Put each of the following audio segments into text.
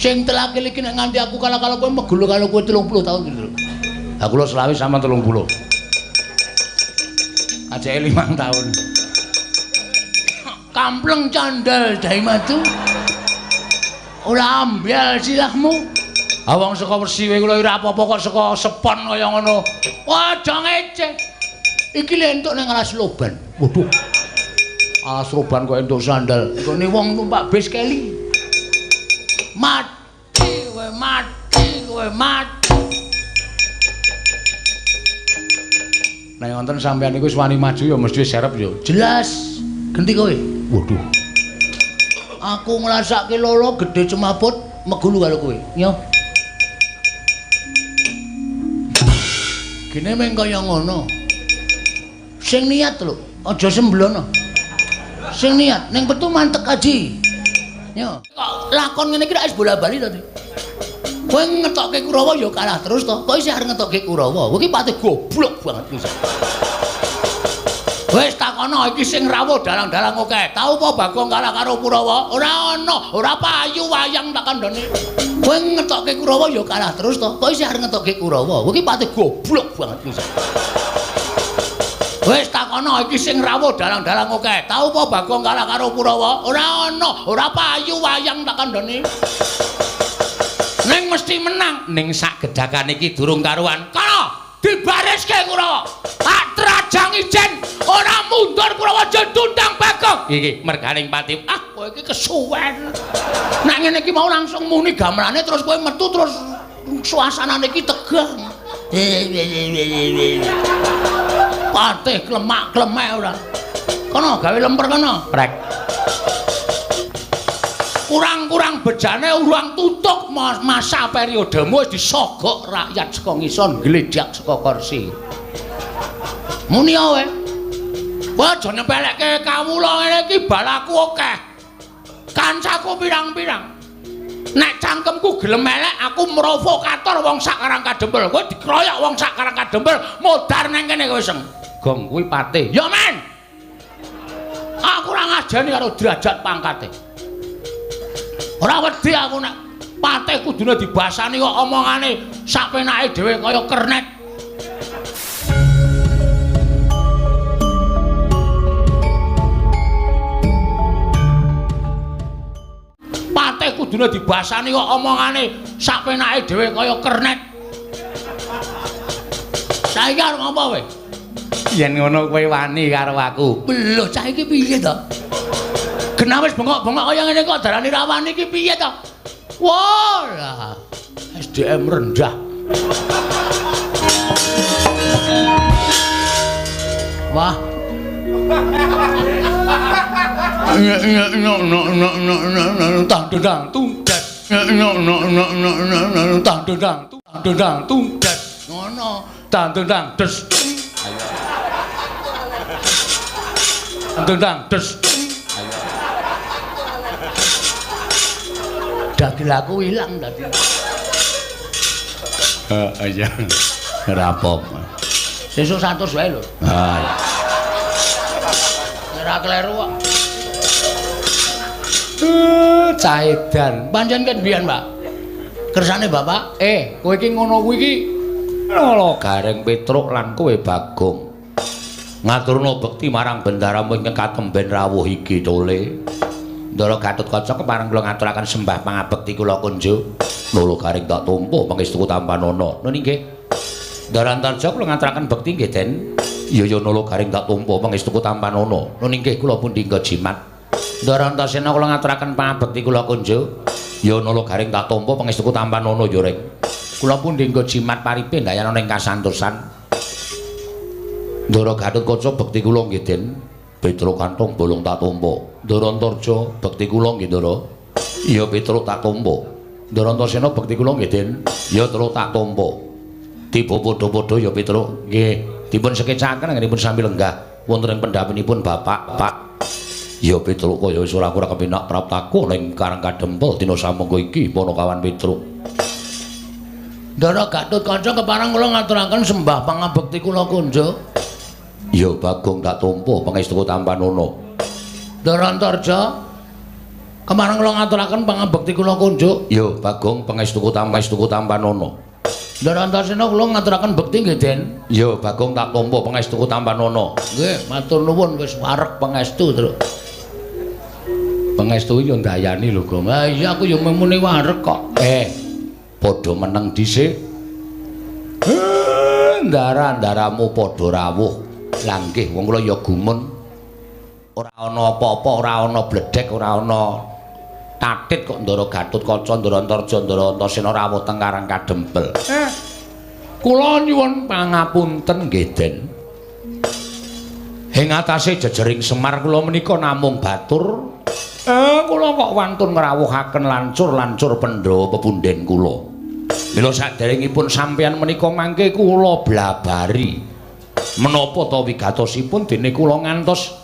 Sing telakil iki nek nganti aku kalah karo kowe megulu karo kowe 30 tahun gitu lho. Ha kula selawe sama 30. Ajeke 5 tahun. Kampleng candal dai madu. Ora ambyal silahmu. Ha wong saka Wersi kula ora apa-apa kok saka sepon kaya ngono. Wah, aja ngece. Iki lho entuk ning alas Loban. Waduh. Alas Loban kok entuk sandal. Nggone wong numpak bis keli. Mati kowe, mati kowe, mati. Nek wonten sampean niku wis wani maju ya mesti serep ya. Jelas. Genti kowe. Waduh. Aku ngrasake lolo gedhe cemaput megulu karo kowe. Yo. Gene meng kaya ngono. Sing niat lho, aja semblono. Sing niat ning petu mantek aji. Yo. Kok lakon ngene iki rak wis bola-bali to. Kowe ngetokke Kurawa ya kalah terus to. Kok isih arep ngetokke Kurawa? Kowe iki pati goblok banget iki. Wis takono iki sing rawuh dalang-dalang akeh. Tau apa Bagong kalah karo Kurawa? Ora ana, ora payu wayang tak kandhane. Kowe ngetokke Kurawa ya kalah terus to. Kok isih arep ngetokke Kurawa? Kowe iki pati goblok banget iki. Wis takono iki sing rawuh dalang-dalang akeh. Tau apa Bagong kalah karo Kurawa? Ora ana, ora payu wayang tak kandhane. Ning mesti menang. Ning sak gedhakan iki durung karuan. Kono dibariske Kurawa. Tak trajang ijen ora mundur Kurawa jendundang Bagong. Iki merganing pati. Ah, kowe iki kesuwen. Nek ngene iki mau langsung muni gamelane terus kowe metu terus suasanane iki tegang. Patih klemak-klemek ora. Kono gawe lemper kono. Prek. Kurang-kurang bejane urang tutuk masa periodemu wis disogok rakyat saka ngisor ngledhak saka kursi. Muni kowe. Kowe aja nyepelekke kawula ngene iki balaku akeh. Kancaku pirang-pirang. Nek cangkemku gelem elek aku provokator wong sak Karang Kadempel. Kowe dikroyok wong sak Karang Kadempel modar nang kene kowe seng. Gong kuwi patih. Ya men. Aku ora ngajeni karo derajat pangkate. Ora wedi aku nek patih kudune dibasani kok omongane sak penake dhewe kaya kernet. Patih kudune dibasani kok omongane sak penake dhewe kaya kernet. Saiki arep ngopo kowe? Yen ngono kowe wani karo aku. Lho cah iki piye to? Genah wis bengok-bengok kaya ngene kok darani ra wani iki piye to? Wah, lah SDM rendah. Wah. Tang dendang tunggat. Tang dendang dendang tunggat. Ngono. Tang dendang des. Ayo. Dendang des. Dagil aku ilang tadi. Heeh iya. Ora apa-apa. Sesuk 100 wae lho. Ha. Ora kleru kok. Cah edan. Pancen ket biyen, Pak. Kersane Bapak, kowe iki ngono kuwi iki lho Gareng Petruk lan kowe Bagong. Ngaturna bekti marang bendaramu ingkang katemben rawuh iki tole. Ndara Gatotkaca kepareng kula ngaturaken sembah pangabekti kula kunjuk. Lolo Gareng tak tampa pangestuku tampanana. Nun inggih. Ndara Antarja kula ngaturaken bekti nggih, Den. Iya ya Nolo Gareng tak tampa pangestuku tampanana. Nun inggih kula pundi jimat. Ndara Antasena kula ngaturaken pangabekti kula kunjuk. Ya Nolo Gareng tak tampa pangestuku tampanana ya Reng. Kula pundi jimat paripe ndayana ing kasantosan. Ndara Gatotkaca bekti kula nggih, Den. Petruk kantong bolong tak tampa. Ndara Antarja bekti kula nggih, Ndara. Iya Petruk tak tampa. Ndara Antasena bekti kula nggih, Den. Ya Truk tak tampa. Tiba padha-padha ya Petruk. Nggih, dipun sekecaken anggenipun sami lenggah wonten ing pendhapinipun Bapak, Pak. Ya Petruk kaya wis ora kurang kepenak praptaku ning Karang Kadempel dina samangka iki Panakawan Petruk. Ndara Gatotkaca kepareng kula ngaturaken sembah pangabekti kula kunjuk. Ya Bagong tak tampa pangestuku tampanana. Ndara Antarja Kemareng kula ngaturaken pangabekti kula kunjuk. Yo, Bagong pangestuku tampanana. Ndara Antasena kula ngaturaken bekti nggih, Den. Yo, Bagong tak tampa pangestuku tampanana. Nggih, matur nuwun wis wareg pangestu, Truk. Pangestu yo ndayani lho, Gong. Ha iya aku yo muni wareg kok. Padha meneng dhisik. Ndara-ndaramu padha rawuh. Lah nggih, wong kula ya gumun. Ora ana apa-apa, ora ana bledhek, ora ana tatit kok Ndara Gatotkaca, Ndara Antarja, Ndara Antasena rawuh teng Karang Kadempel. Kula nyuwun pangapunten nggih, Den. Ing atase jejering Semar kula menika namung batur. Kula kok wantun ngrawuhaken lancur-lancur Pandhawa pepunden kula. Mila saderengipun sampeyan menika mangke kula blabari. Menapa ta wigatosipun dene kula ngantos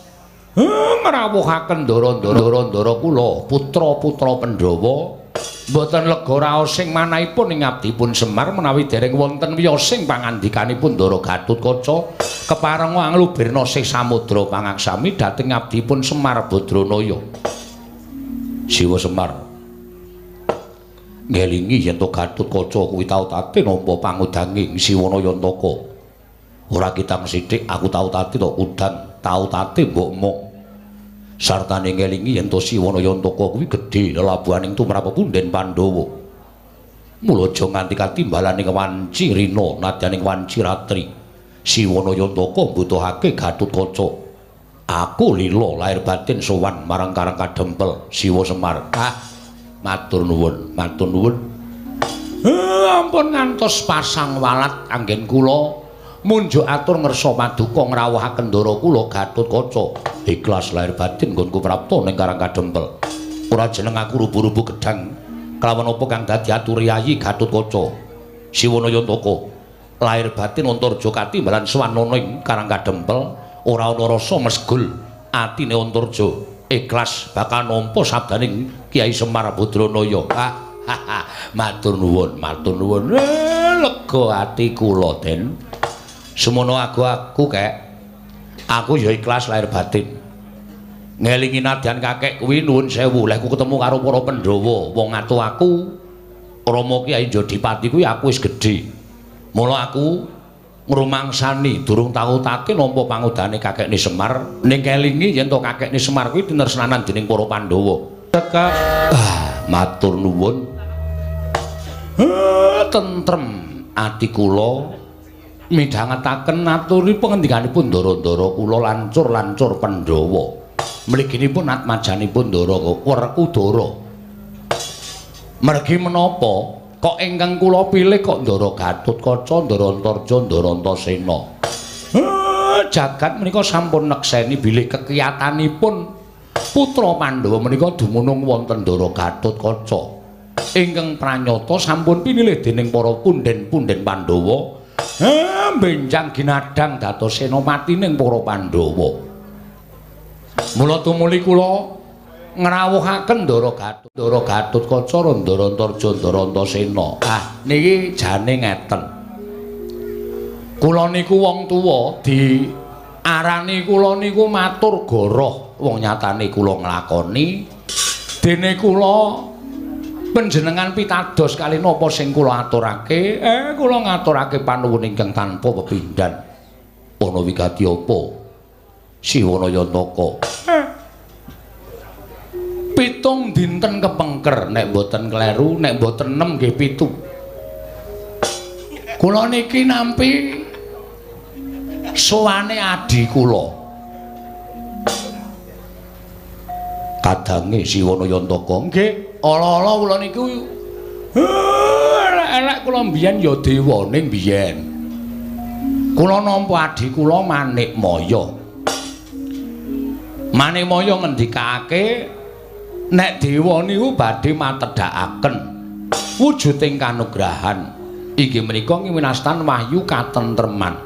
ngrawuhaken ndara-ndara kula, putra-putra Pandhawa mboten lega raos sing manahipun ing abdipun Semar menawi dereng wonten wiyosing pangandikanipun Ndara Gatotkaca kepareng anglubirna sih samudra pangaksami dhateng abdipun Semar Badranaya. Siwa Semar ngelingi yen to Gatotkaca kuwi tau tate nampa pangudanging Siwana Yantaka. Ora kitang sithik aku tau tate to udan tau tate mbokmu. Sartane ngelingi yen to Siwana Yantaka kuwi gedhe lelabuhaning tumrap pepunden Pandhawa. Mula aja nganti katimbalaning wanci rina nadyaning wanci ratri. Siwana Yantaka mbutuhake Gatotkaca. Aku lila lahir batin sowan marang Karang Kadempel Siwa Semar. Ah, matur nuwun, matur nuwun. Ampun ngantos pasang walat anggen kula munjuk atur ngersa paduka ngrawuhaken ndara kula Gatotkaca. Ikhlas lahir batin nggonku prapta ning Karang Kadempel. Ora jeneng aku rubu-rubu gedhang kelawan apa kang dadi atur Yayi Gatotkaca. Siwana Yantaka lahir batin Antarja katimbalan swanana ing Karang Kadempel ora ana rasa mesgul atine Antarja. Ikhlas bakal nampa sabdaning Kyai Semar Badranaya. Matur nuwun, matur nuwun. Lega ati kula, Den. Semono aku kek. Aku ya ikhlas lahir batin. Ngelingi nadyan kakek kuwi nuwun sewu, leh ku ketemu karo para Pandhawa, wong atu aku Rama Kyai Jodipati kuwi aku wis gedhe. Mula aku ngrumangsani durung tau tate nampa pangudane kakekne Semar. Ning kelingi yen to kakekne Semar kuwi tinresnanan dening para Pandhawa. Teka matur nuwun. Tentrem ati kula. Midhangetaken aturi pangendikanipun ndara-ndara kula lancur-lancur Pandhawa. Mliginipun atmajanipun Ndara Werkudara. Mergi menapa kok ingkang kula pilih kok Ndara Gatotkaca, Ndara Antarja, Ndara Antasena. Jagat menika sampun nekseni bilih kekiyatanipun putra Pandhawa menika dumunung wonten Ndara Gatotkaca. Ingkang pranyata sampun pinilih dening para punden-punden Pandhawa. Benjang ginadang dados senopati ning para Pandhawa. Mula tumuli kula ngrawuhaken Ndara Gatut, Ndara Gatotkaca, Ndara Antarja, Ndara Antasena. Ah, niki jane ngeten. Kula niku wong tuwa diarani kula niku matur goroh, wong nyatane kula nglakoni. Dene kula panjenengan pitados kali napa sing kula aturake? Kula ngaturake panuwun ingkang tanpa pepindhan. Ana wigati apa? Siwana Yantaka. 7 dinten kepengker nek mboten kleru, nek mboten 6 nggih 7. Kula niki nampi sowane adhi kula. Kadange Siwana Yantaka nggih. Ala-ala kula niku elek-elek kula mbiyen ya dewane mbiyen. Kula nampa adhi kula Manikmaya. Manikmaya ngendikake nek dewa niku badhe matedhakaken wujuding kanugrahan. Inggih menika winastan wahyu katentreman.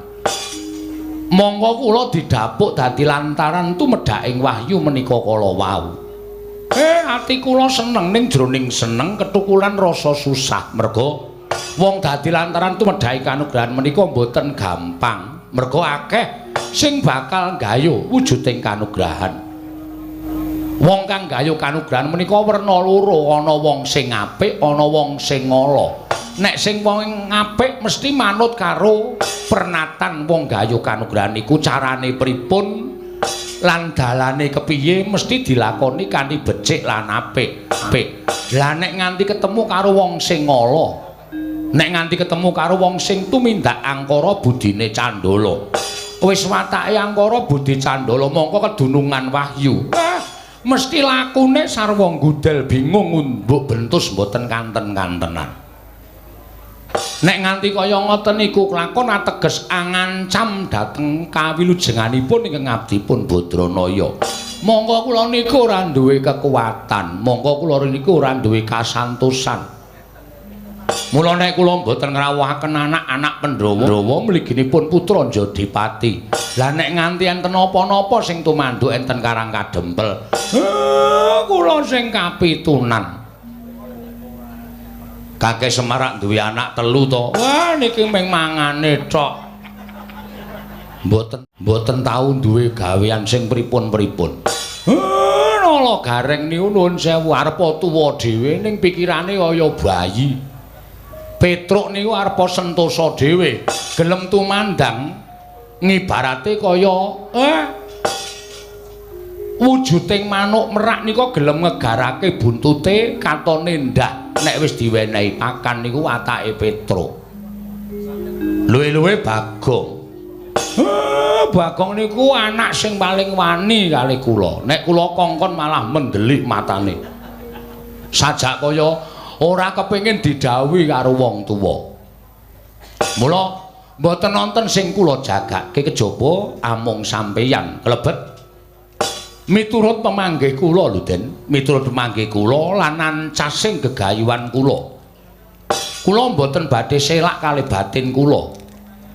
Monggo kula didhapuk dadi lantaran tumedhaking wahyu menika kala wau. Ati kula seneng ning jroning seneng ketukulan rasa susah merga wong dadi lantaran tumedhake kanugrahan menika mboten gampang merga akeh sing bakal nggayuh wujuding kanugrahan. Wong kang gayuh kanugrahan menika werna loro, ana wong sing apik, ana wong sing ala. Nek sing wong apik mesti manut karo pernatan wong gayuh kanugrahan niku, carane pripun lan dalane kepiye mesti dilakoni kanthi becik lan apik. Apik. Lah nek nganti ketemu karo wong sing ala, nek nganti ketemu karo wong sing tumindak angkara budine candala. Wis watake angkara budi candala mongko kedunungan wahyu. Mesti lakune sarwa nggudel bingung ngumbuk bentus mboten kanten-kantenan. Nek nganti kaya ngoten niku lakon ateges angancam dhateng kawilujenganipun ingkang abdipun Badranaya. Monggo kula niku ora duwe kekuatan, monggo kula niku ora duwe kasantosan. Mula nek kula mboten ngrawuhaken anak-anak Pandhawa mliginipun putra Jodipati. Lah nek nganti enten napa-napa sing tumanduk enten Karang Kadempel, kula sing kapitunan. Kakek Semarak duwe anak telu to. Wah niki mung mangane tok. Mboten tau duwe gawean sing pripun-pripun. Nala Gareng niku nuwun sewu arep tuwa dhewe ning pikirane kaya bayi. Petruk niku arep sentosa dhewe, gelem tumandang ngibarate kaya wujuding manuk merak nika gelem ngegarake buntute katone ndah nek wis diwenehi pakan niku watake Petruk. Luwe-luwe Bagong. Bagong niku anak sing paling wani kali kula. Nek kula kongkon malah mendelik matane. Sajak kaya ora kepengin didhawuhi karo wong tuwa. Mula mboten nonton sing kula jagake kejaba amung sampeyan klebet miturut pemanggih kula lho Den, miturut pemanggih kula lan ancasing gegayuhan kula. Kula mboten badhe selak kali batin kula.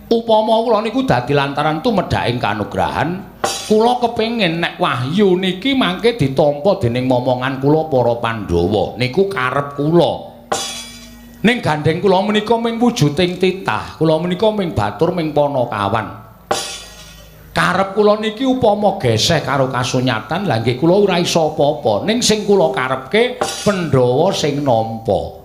Upama kula niku dadi lantaran tumedhaking kanugrahan, kula kepengin nek wahyu niki mangke ditampa dening momongan kula para Pandhawa. Niku karep kula. Ning gandheng kula menika ming wujuding titah, kula menika ming batur ming panakawan. Karep kula niki upama geseh karo kasunyatan, lha nggih kula ora iso apa-apa. Ning sing kula karepke Pandhawa sing nampa.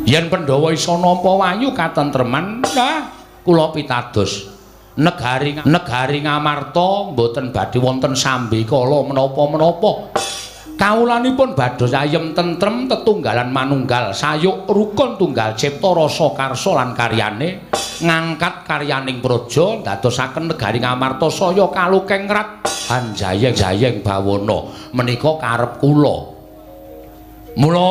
Yen Pandhawa iso nampa wahyu katentreman, nah kula pitados. Negari Ngamarta mboten badhe wonten sambekala menapa-menapa. Kawulanipun badhe ayem tentrem tetunggalan manunggal sayuk rukun tunggal cipta rasa karsa lan karyane ngangkat karyaning praja ndadosaken negari Ngamarta saya kalukengrat hanjayeng-jayeng bawana menika karep kula. Mula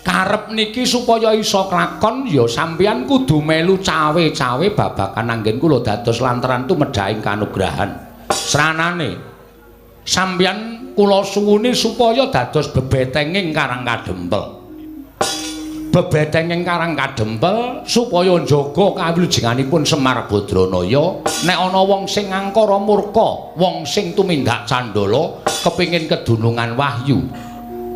karep niki supaya iso klakon ya sampeyan kudu melu cawe-cawe babagan anggen kula dados lantaran tumedhaing kanugrahan. Sranane sampeyan kula suwuni supaya dados bebetenging Karang Kadempel. Bebetenging Karang Kadempel supaya njaga kawilujenganipun Semar Badranaya. Nek ana wong sing angkara murka, wong sing tumindak candala kepengin kedunungan wahyu,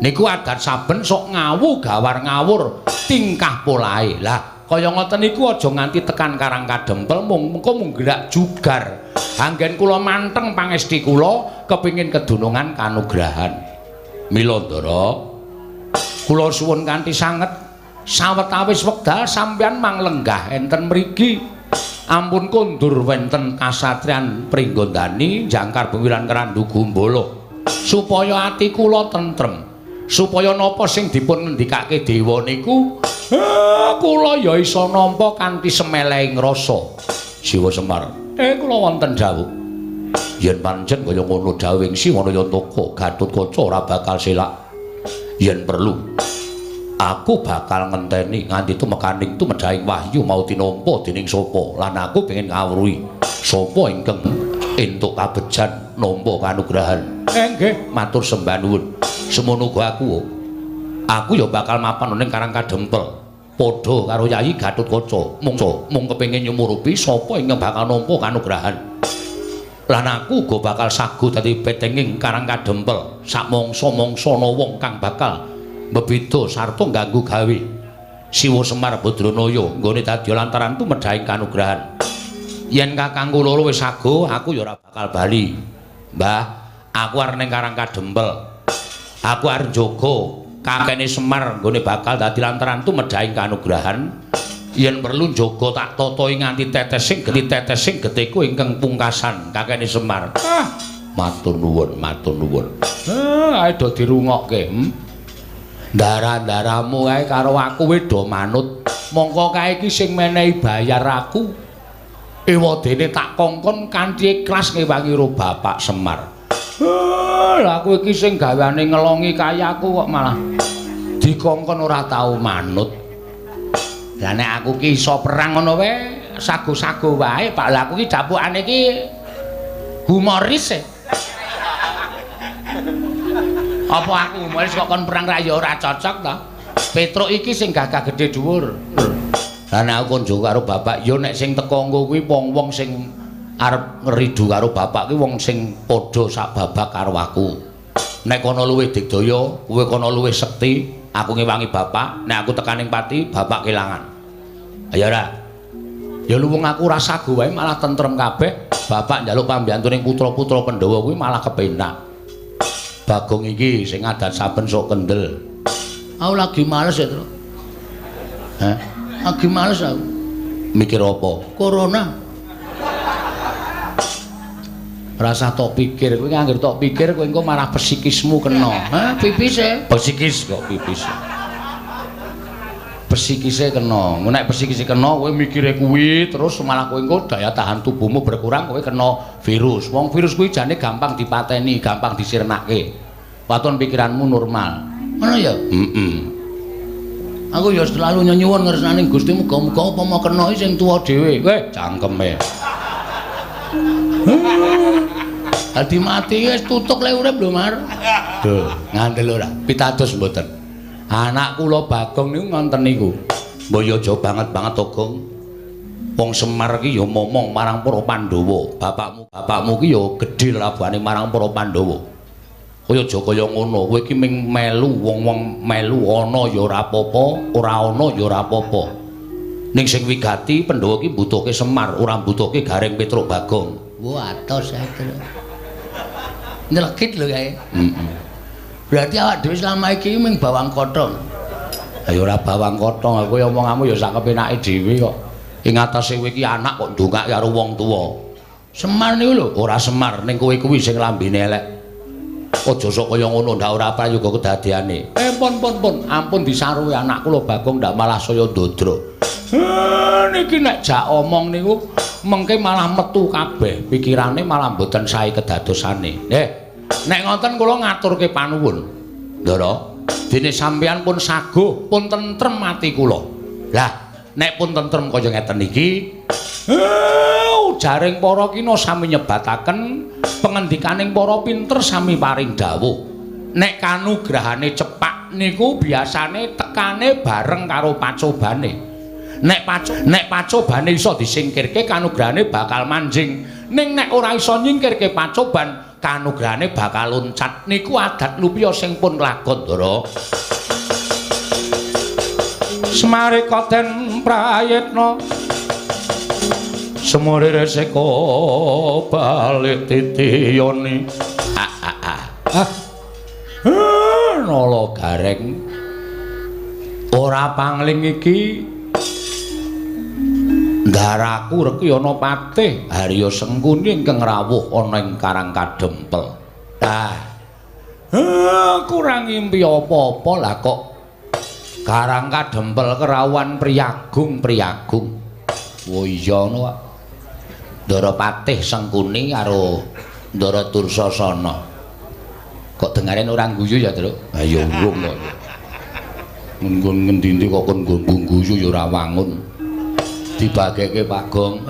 niku adat saben sok ngawu gawar ngawur tingkah polahe. Lah kaya ngoten niku aja nganti tekan Karang Kadempel mung mengko mung gerak jugar. Anggen kula manteng pangesti kula kepengin kedunungan kanugrahan. Mila Ndara, kula suwun kanthi sanget sawetawis wekdal sampeyan manglenggah enten mriki. Ampun kondur wonten kasatriyan Pringgondani jangkar bengi lan Kerandu Gumbala supaya ati kula tentrem. Supaya napa sing dipun ngendikake dewa niku kula ya iso nampa kanthi semelehing rasa. Siwa Semar, kula wonten dawuh. Yen pancen kaya ngono dawuhing Siwana Yantaka, Gatotkaca ora bakal selak. Yen perlu aku bakal ngenteni nganti tumekaning tumedhaing wahyu mau tinampa dening sapa lan aku pengin ngawruhi sapa ingkang entuk kabejan nampa kanugrahan. Nggih, matur sembah nuwun. Semono uga aku ya bakal mapan ning Karang Kadempel. Padha karo Yayi Gatotkaca, mung kepengin nyumurupi sapa ingkang bakal nampa kanugrahan. Lan aku uga bakal sagu dadi betenging Karang Kadempel sakmangsa-mangsa ana wong kang bakal mbebeda sarta ngganggu gawe Siwa Semar Badranaya nggone dadi lantaran tumedhaing kanugrahan. Yen kakangku loro wis sago, aku ya ora bakal bali. Mbah, Aku arep ning Karang Kadempel. Aku arep njaga kakene Semar nggone bakal dadi lantaran tumedhahing kanugrahan. Yen perlu njaga tak tata nganti tetes sing getih tetes sing getihku ingkang pungkasan kakene Semar. Ah, matur nuwun, matur nuwun. Ae do dirungokke, Ndara-ndaramu kae karo aku wis do manut. Mongko kae iki sing menehi bayar aku. Ewadene tak kongkon kanthi ikhlas ngewangi ro Bapak Semar. Lah aku iki sing gaweane ngelongi kayaku kok malah dikongkon ora tau manut. Lah nek aku ki iso perang ngono wae, sago-sago wae, Pak. Lah aku ki dapukane iki humoris e. Apa aku humoris kok kon perang ra ya ora cocok ta? Petruk iki sing gagah gedhe dhuwur. Lah nek aku kon njogo karo bapak, ya nek sing teko engko kuwi wong-wong sing arep ngridu karo bapak kuwi wong sing padha sak babak karo aku. Nek kono luwih digdaya, kowe kono luwih sekti, aku ngewangi bapak, nek aku tekaning pati, bapak kelangan. Ayo ora. Ya luwung aku ora sago wae malah tentrem kabeh. Bapak njaluk pambiyantu ning putra-putra Pandhawa kuwi malah kepenak. Bagong iki sing adat saben sok kendel. Aku lagi males ya, Tru. Hah? Lagi males aku. Mikir apa? Corona. Rasa tok pikir, kowe anggere tok pikir kowe engko malah psikismu kena. Hah, pipise? Psikis kok pipis. Psikise kena. Nek psikise kena kowe mikire kuwi terus malah kowe engko daya tahan tubuhmu berkurang, kowe kena virus. Wong virus kuwi jane gampang dipateni, gampang disirnake. Waton pikiranmu normal. Ngono ya? Heeh. Aku ya selalu nyuwun ngersane Gusti muga-muga apa mau kena sing tuwa dhewe. Weh, cangkeme. Dadi mati wis tutuk le urip lho, Mar. Duh, ngandel ora? Pitados mboten. Anak kula Bagong niku ngonten niku. Mbok ya aja banget-banget to, Gong. Wong Semar ki ya momong marang para Pandhawa. Bapakmu ki ya gedhe lelabuhane marang para Pandhawa. Kowe aja kaya ngono, kowe iki ming melu wong-wong melu ana ya ora apa-apa, ora ana ya ora apa-apa. Ning sing wigati Pandhawa ki mbutuhke Semar, ora mbutuhke Gareng Petruk Bagong. Wah, atos ae. Nyelekit lho kae. Heeh. Berarti awak dhewe selama iki ming bawang kothong. Ha ya ora bawang kothong, aku ya omonganmu ya sak kepenake dhewe kok. Ing atase kowe iki anak kok ndongake karo wong tuwa. Semar niku lho, ora Semar ning kowe kuwi sing lambene elek. Aja sok kaya ngono, ndak ora prayoga kedadeane. Pun pun pun, ampun disaruwi anak kula Bagong ndak malah saya ndodro. Niki nek jak omong niku mengke malah metu kabeh, pikirane malah mboten sae kedadosane. Nek ngoten kula ngaturke panuwun. Ndara, dene sampeyan pun saguh, pun tentrem ati kula. Lah, nek pun tentrem kaya ngeten iki, jaring para kina sami nyebataken pengendikaning para pinter sami paring dawuh. Nek kanugrahane cepak niku biasane tekane bareng karo pacobane. Nek pacobane iso disingkirke kanugrahane bakal manjing. Ning nek ora iso nyingkirke pacoban, kanugrahane bakal loncat. Niku adat lupiya sing pun lagon, Ndara. Semarika den prayitna semure reseka balik titiyoni. Nala Gareng ora pangling iki ndaraku reki ana patih Harya Sengkuni ingkang rawuh ana ing Karang Kadempel. Kurang ngimpi apa-apa lah kok Karang Kadempel kerawuhan priyagung-priyagung. Oh iya ngono kok. Ndara Patih Sengkuni karo Ndara Dursasana. Kok dengaren ora guyu ya, Truk? Ha ya urung kok. Nggon ngendi-endi kok kon guyu ya ora wangun. Dibageke Pak Gong.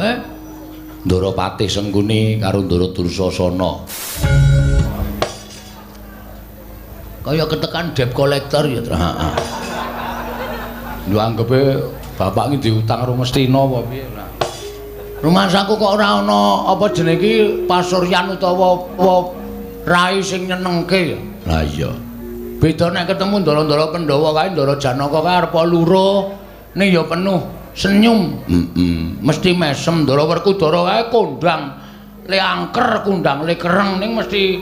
Ndara Patih Sengkuni karo Ndara Dursasana. Kaya ketekan debt collector ya, Truk. Heeh. Lho anggepe bapak iki diutang karo Mestina apa piye ora? Rumangsaku kok ora ana apa jenenge iki pasuryan utawa rai sing nyenengke ya. Lah iya. Beda nek ketemu ndara-ndara Pandhawa kae, Ndara Janaka kae arep luruh ning ya penuh senyum. Heeh. Mesti mesem. Ndara Werkudara kae kondang le angker, kondang le kereng ning mesti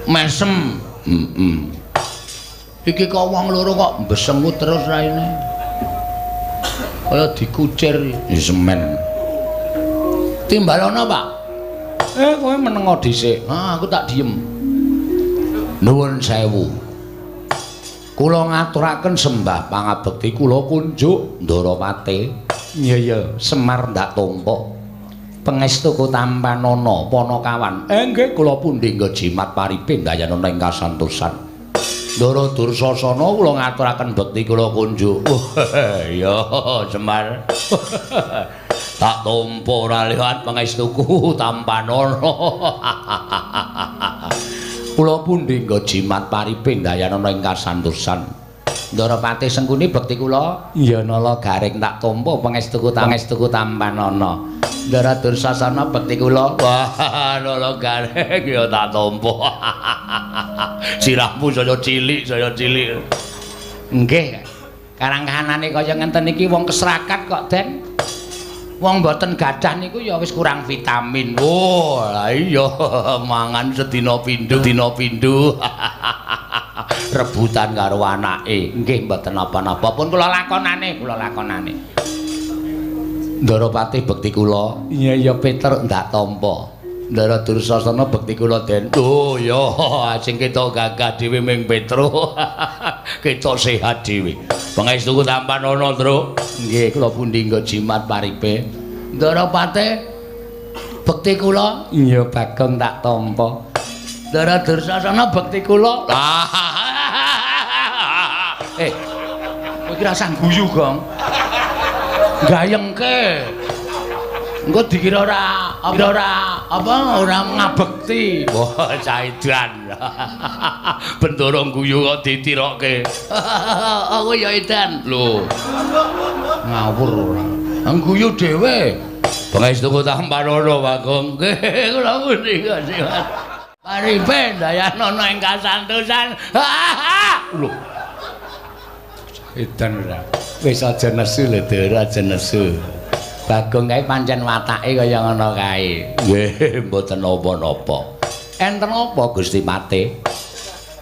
Mesem. Heeh. Iki kok wong loro kok mbesengut terus raine. Kaya dikucir semen. Timbalono, Pak. Kowe menengo dhisik. Ah, aku tak diem. Nuwun sewu. Kula ngaturaken sembah pangabekti kula kunjuk Ndarawate. Iya ya, Semar ndak tampa. Pangestuku tampanana Panakawan. Nggih kula pundi nggo jimat paripe ndayanana ing kasantosan. Ndara Dursasana kula ngaturaken bekti kula kunjuk. Ya Semar. Tak tampa ora liwat pangestuku tampanana. Kula pundi nggo jimat paripe ndayanana ing kasantosan. Ndarapati Sengkuni bekti kula. Ya Nala Garing tak tampa pangestuku pangestuku tampanana. Ndara Dursasana bekti kula. Wah, Nala Garing ya tak tampa. Sirahmu saya cilik, saya cilik. Nggih. Karang kahanane kaya ngenten iki wong keserakat kok, Den. Wong mboten gadah niku ya wis kurang vitamin. Oh, lah iya mangan sedina pindho, dina pindho. Rebutan karo anake. Nggih mboten napa-napa pun kula lakonane, kula lakonane. Ndarapati bekti kula. Iya ya Peter ndak tampa. Ndara Dursasana bekti kula Den. Oh ya sing ketok gagah dhewe ming Petro. Ketok sehat dhewe. Pangestuku tampanana, Tru. Nggih, kula pundi nggo jimat paripe. Ndarapati bekti kula. Iya Bagong tak tampa. Ndara Dursasana bekti kula. Kowe iki rasah guyu, Gong. Gayengke. Engko dikira ora apa ora ngabekti. Wah, caidan. Bendoro guyu kok ditirokke. Aku ya edan. Lho. Ngawur ora. Guyu dhewe. Pangestuku tampanana, Bagong. Nggih, kula pundi Mas. Paripe ndayanana ing kasantosan. Lho. Edan ora. Wis aja nesu lho, Ndara, aja nesu. Bagong kae pancen watake kaya ngono kae. Nggih, mboten napa-napa. Enten apa Gusti Pate?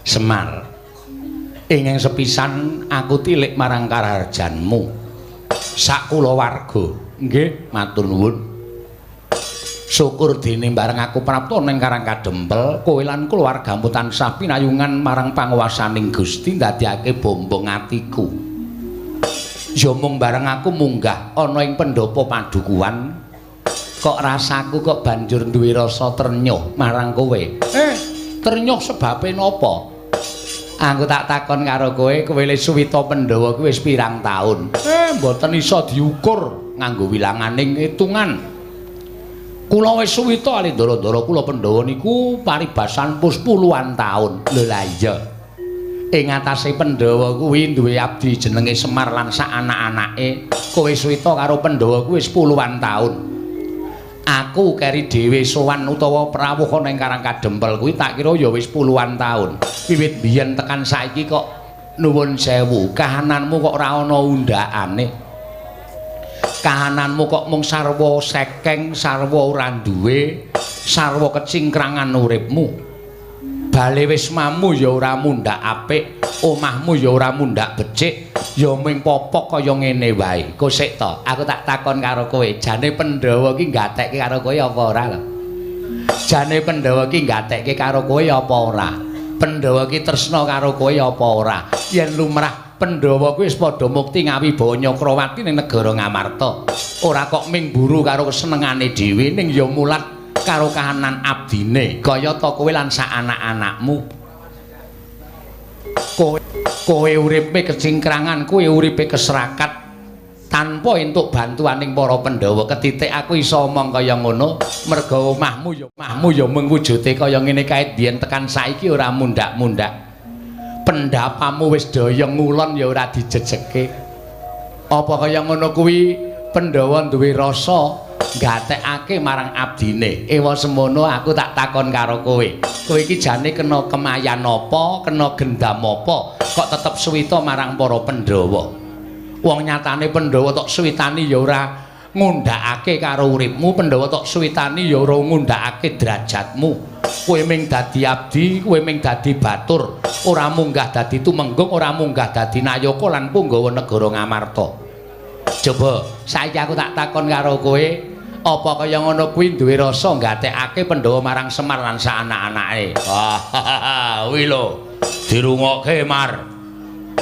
Semar. Ingkang sepisan aku tilik marang karaharjanmu. Sak kulawarga. Nggih, matur nuwun. Syukur dene bareng aku prapta ning Karang Kadempel, kowe lan keluargamu tansah pinayungan marang panguwasaning Gusti ndadekake bombong atiku. Ya mung bareng aku munggah ana ing pendopo padukuhan kok rasaku kok banjur duwe rasa trenyuh marang kowe. Trenyuh sebabe napa? Aku tak takon karo kowe, kowe le suwita Pandhawa kuwi wis pirang taun? Mboten iso diukur nganggo wilanganing hitungan. Kula wis suwita ali ndara-ndara kula Pandhawa niku paribasan pus puluhan taun. Lho lah iya. Ing atase Pandhawa kuwi duwe abdi jenenge Semar lan sak anak-anake. Kowe suwita karo Pandhawa kuwi wis puluhan taun. Aku keri dhewe sowan utawa prawuh ana ing Karang Kadempel kuwi tak kira ya wis puluhan taun. Wiwit biyen tekan saiki kok nuwun sewu, kahananmu kok ora ana undhakane. Kahananmu kok mung sarwa sekeng, sarwa ora duwe, sarwa kecingkrangan uripmu. Bale wismamu ya ora mundhak apik, omahmu ya ora mundhak becik, ya mung popok kaya ngene wae. Kosek to, aku tak takon karo kowe, jane Pandhawa ki nggatekke karo kowe apa ora lho? Jane Pandhawa ki nggatekke karo kowe apa ora? Pandhawa ki tresna karo kowe apa ora? Yen lumrah Pandhawa kuwi wis padha mukti ngawibawa Nyakrawati ning negara Ngamarta. Ora kok ming mburu karo kesenengane dhewe, ning ya mulat karo kahanan abdine kaya ta kowe lan sak anak-anakmu. Kowe uripe kecingkrangan, kowe uripe keserakat tanpa entuk bantuaning para Pandhawa. Ketitik aku iso omong kaya ngono merga omahmu ya mung wujude kaya ngene kae biyen tekan saiki ora mundhak-mundhak. Pendapamu wis daya ngulon ya ora dijejeke. Apa kaya ngono kuwi Pandhawa duwe rasa gatekake marang abdine. Ewa semono aku tak takon karo kowe. Kowe iki jane kena kemayan apa, kena gendam apa, kok tetep suwita marang para Pandhawa? Wong nyatane Pandhawa tok suwitani ya ora ngundhakake karo uripmu, Pandhawa tok suwitani ya ora ngundhakake derajatmu. Kowe ming dadi abdi, kowe ming dadi batur, ora munggah dadi tumenggung, ora munggah dadi nayaka lan punggawa negara Ngamarta. Coba saiki aku tak takon karo kowe, apa kaya ngono kuwi duwe rasa nggatekake Pandhawa marang Semar lan sak anak-anake? Wah, kuwi lho dirungokke, Mar.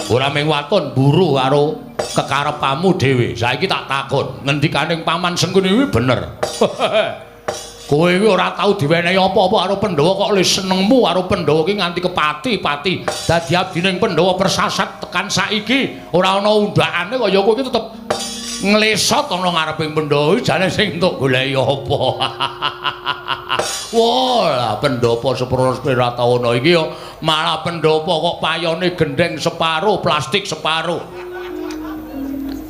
Ora ming waton buru karo kekarepanmu dhewe. Saiki tak takon, ngendikaning Paman Sengkuni kuwi bener. Kowe iki ora tau diwenehi apa-apa karo Pandhawa kok le senengmu karo Pandhawa iki nganti kepati-pati. Dadi abdining Pandhawa persasat tekan saiki ora ana undhakane kaya kowe iki tetep nglesot ana ngareping Pandhawa iki jane sing entuk goleki apa. Wah, pendhapa seprono Pratawana iki ya malah pendhapa kok payone gendheng separo, plastik separo.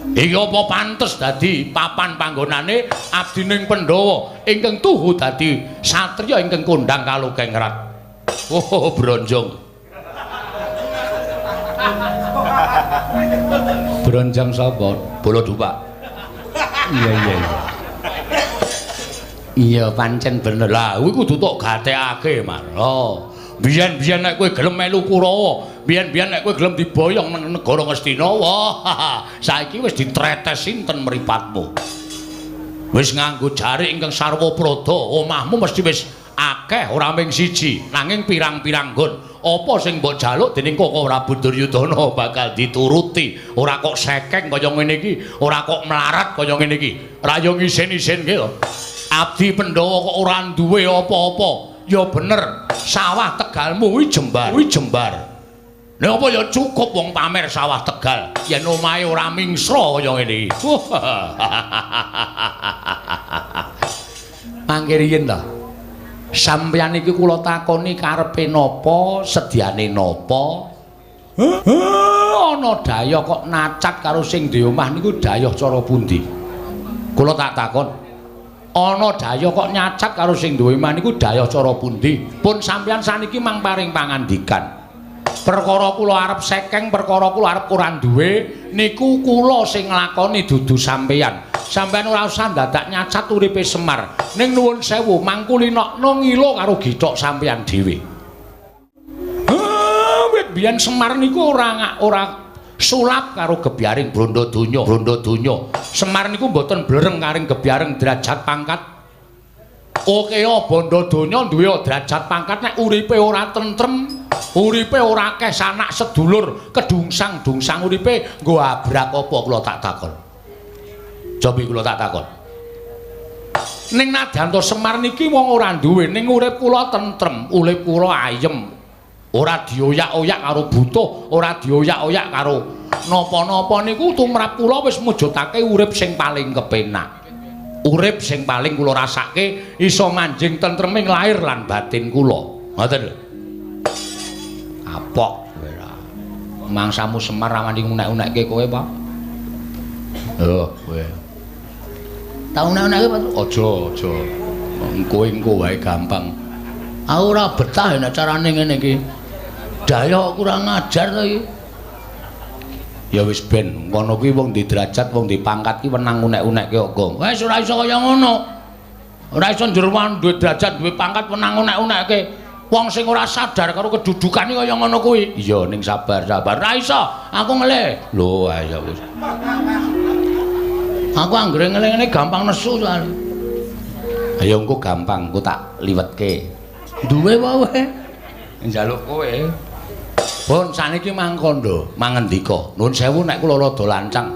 Iki apa pantes dadi papan panggonane abdining Pandhawa ingkang tuhu dadi satriya ingkang kondhang kalukengrat. Oh, bronjong. Bronjong sapa? Bala Dupak. Iya, iya, iya. Iya, pancen bener. Lah, kuwi kudu tok gatekake, Mar. Oh. Biyen-biyen nek kowe gelem melu Kurawa, biyen-biyen nek kowe gelem diboyong nang negara Ngastina, wah, saiki wis ditretes sinten mripatmu. Wis nganggo jarik ingkang sarwa prada, omahmu mesti wis akeh ora ming siji, nanging pirang-pirang nggon. Apa sing mbok jaluk dening Koko Prabu Duryudana bakal dituruti. Ora kok sekeng kaya ngene iki, ora kok melarat kaya ngene iki. Ra yo ngisin-isinke lho. Abdi Pandhawa kok ora duwe apa-apa. Ya bener, sawah Tegalmu kuwi jembar, kuwi jembar. Lha apa ya cukup wong pamer sawah Tegal yen omahe ora mingsra kaya ngene iki. Mangke riyin ta. Sampeyan iki kula takoni karepe napa, sediane napa? Ana dayah kok nacat karo sing duwe omah niku dayah cara pundi? Kula tak takon. Ana dayah kok nyacat karo sing duwe omah niku dayah cara pundi? Pun sampeyan saniki mang paring pangandikan. Perkara kula arep sekeng, perkara kula arep ora duwe niku kula sing nglakoni dudu sampeyan. Sampeyan ora usah dadak nyacat uripe Semar. Ning nuwun sewu mangkulinokno ngilo karo githok sampeyan dhewe. Wit biyen Semar niku ora sulap karo gebyaring bondo donya, bondo donya. Semar niku mboten blereng karing gebyaring derajat pangkat. Oke, bondo donya duwe derajat pangkat nek uripe ora tentrem, uripe ora akeh sanak sedulur, kedungsang-dungsang uripe nggo abrak apa kula tak takon. Cobi kula tak takon. Ning nadyan to Semar niki wong ora duwe, ning urip kula tentrem, urip kula ayem. Ora dioyak-oyak karo butuh, ora dioyak-oyak karo napa-napa niku tumrap kula wis mujudake urip sing paling kepenak. Urip sing paling kula rasake iso manjing tentreming lahir lan batin kula. Ngoten lho. Kapok kowe ra. Mangsamu Semar ra wani unek-unekke kowe, Pak. Lho, kowe. Tak unek-unekke, Pak. Aja, aja. Kowe engko wae gampang. Aku ora betah nek carane ngene iki. Daya kurang ajar to iki. Ya wis ben, ngono kuwi wong di derajat, wong di pangkat ki wenang unek-unekke kok. Wis ora iso kaya ngono. Ora iso njur duwe derajat, duwe pangkat wenang unek-unekke. Wong sing ora sadar karo kedudukane kaya ngono kuwi. Iya ning sabar, sabar. Ora iso, aku ngelih. Lho, ayo wis. Aku anggere ngelih ngene gampang nesu soalé. Ayo engko gampang, engko tak liwetke. Duwe wae kowe? Njaluk kowe. Pun saniki mangkondo, mangendika. Nuwun sewu nek kula rada lancang.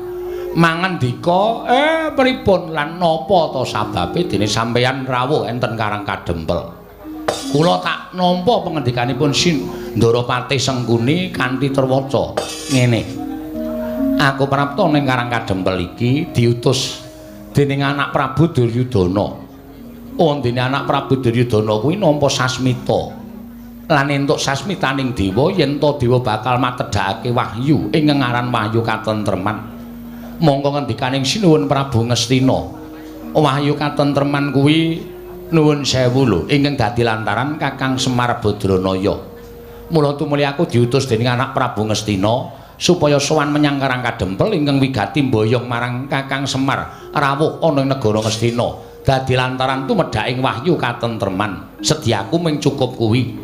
Mangendika, pripun lan napa ta sababe dene sampeyan rawuh enten Karang Kadempel? Kula tak nampa pangendikanipun Ndorapati Sengkuni kanthi terwaca ngene. Aku prapta ning Karang Kadempel iki diutus dening anak Prabu Duryudana. Wondene anak Prabu Duryudana kuwi nampa sasmita. Lan entuk sasmitaning dewa yen ta dewa bakal matedhakake wahyu ingkang aran wahyu katentreman. Mongko ngendikaning Sinuwun Prabu Ngastina, wahyu katentreman kuwi nuwun sewu lho ingkang dadi lantaran Kakang Semar Badranaya. Mula tumuli aku diutus dening anak Prabu Ngastina supaya sowan menyang Karang Kadempel ingkang wigati mboyong marang Kakang Semar rawuh ana ing negara Ngastina. Dadi lantaran tumedhaking wahyu katentreman. Sedyaku mung cukup kuwi.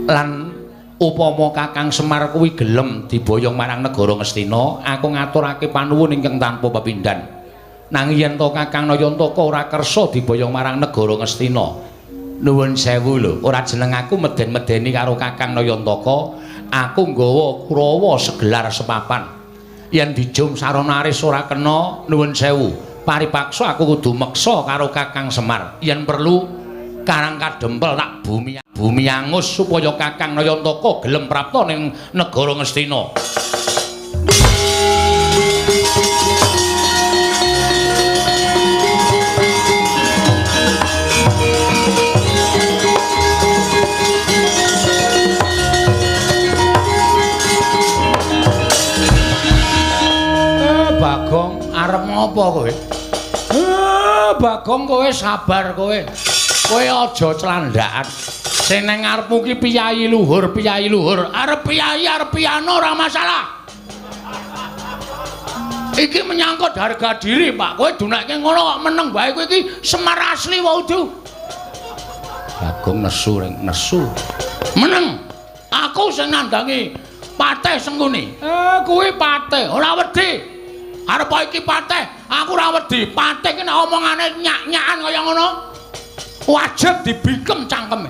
Lan upama Kakang Semar kuwi gelem diboyong marang negara Ngastina, aku ngaturake panuwun ingkang tanpa pepindhan. Nanging yen to Kakang Nayantaka ora kersa diboyong marang negara Ngastina, nuwun sewu lho, ora jeneng aku meden-medeni karo Kakang Nayantaka, aku nggawa Kurawa segelar sepapan. Yen dijum sarana aris ora kena, nuwun sewu. Paripaksa aku kudu meksa karo Kakang Semar. Yen perlu Karang Kadempel tak bumi angus supaya Kakang Nayantaka gelem prapta ning negara Ngastina. Bagong arep ngopo kowe? Bagong kowe sabar kowe. Kowe aja clandhakan. Sing nang ngarepmu ki piyayi luhur, piyayi luhur. Arep piyayi, arep piyano ora masalah. Iki menyangkut harga diri, Pak. Kowe dunekke ngono kok meneng wae kowe iki Semar asli wae udu. Bagong nesu ring nesu. Meneng. Aku sing nandangi Patih Sengkuni. Kuwi patih, ora wedi. Arep iki patih, aku ora wedi. Patih ki nek omongane nyak-nyakan kaya ngono, wajib dibikem cangkeme.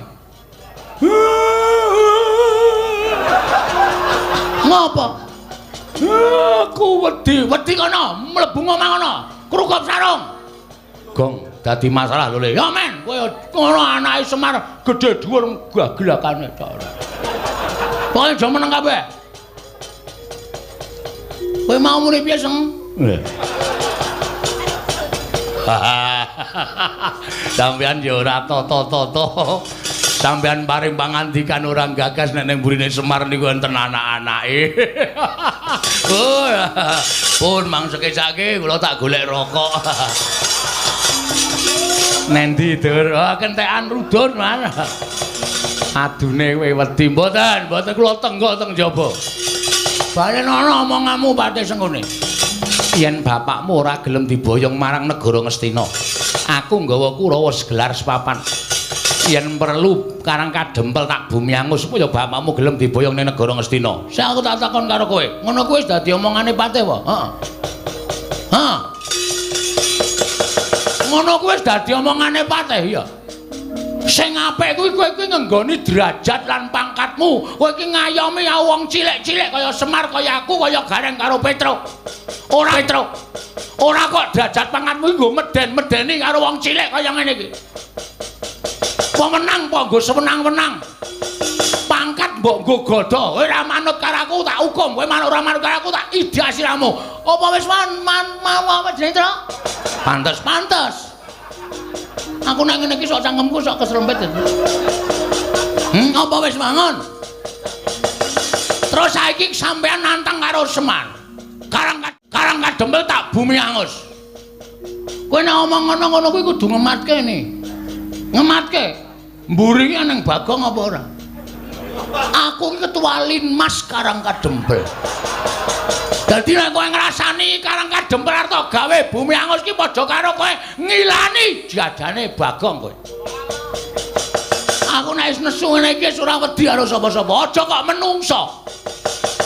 Ngopo? Aku wedi, wedi kono, mlebu omah kono, krukup sarung. Gong, dadi masalah lho Le. Ya men, kowe ngono anake Semar gedhe dhuwur gagelakane tok. Pokoke aja meneng kabeh. Kowe mau muni piye, Seng? Sampeyan ya ora tata-tata. Sampeyan paring pangandikan ora gagas nek ning mburine Semar niku enten anak-anake. Oh, pun mang sekecake kula tak golek rokok. Nendi, Dur? Oh, kentekan rudun, Man. Adune kowe wedi mboten, mboten kula tenggok teng jaba. Balen ana omonganmu Patih Sengkuni. Yen bapakmu ora gelem diboyong marang negara Ngastina, aku nggawa Kurawa segelar sepapan. Yen perlu Karang Kadempel tak bumi angus supaya bapakmu gelem diboyong ning negara Ngastina. Sing aku tak takon karo kowe, ngono kuwi wis dadi omongane Patih apa? Heeh. Heeh. Ngono kuwi wis dadi omongane Patih ya. Sing apik kuwi kowe kuwi ngenggoni derajat lan pangkatmu. Kowe iki ngayomi wong cilik-cilik kaya Semar, kaya aku, kaya Gareng karo Petruk. Ora Petruk. Ora kok derajat pangkatmu iki nggo meden-medeni karo wong cilik kaya ngene iki. Pemenang apa nggo sewenang-wenang. Pangkat mbok nggo godha. Kowe ora manut karo aku tak hukum, kowe manut ora manut karo aku tak idak siramu. Apa wis man mau apa jenenge, Truk? Pantes, pantes. Aku nek ngene iki sok cangkemku sok keserempet. Apa wis mangun? Terus saiki sampean nantang karo Semar. Karang Kadempel tak bumi angus. Kowe nek omong ngono-ngono kuwi kudu ngematke ne. Ngematke. Mburi ki nang Bagong apa ora? Aku iki ketua Linmas Karang Kadempel. Dadi nek kowe ngrasani Karang Kadempel arep gawe bumi angus ki padha karo kowe ngilani jadane Bagong kowe. Aku nek wis nesu ngene iki wis ora wedi karo sapa-sapa. Aja kok menungso.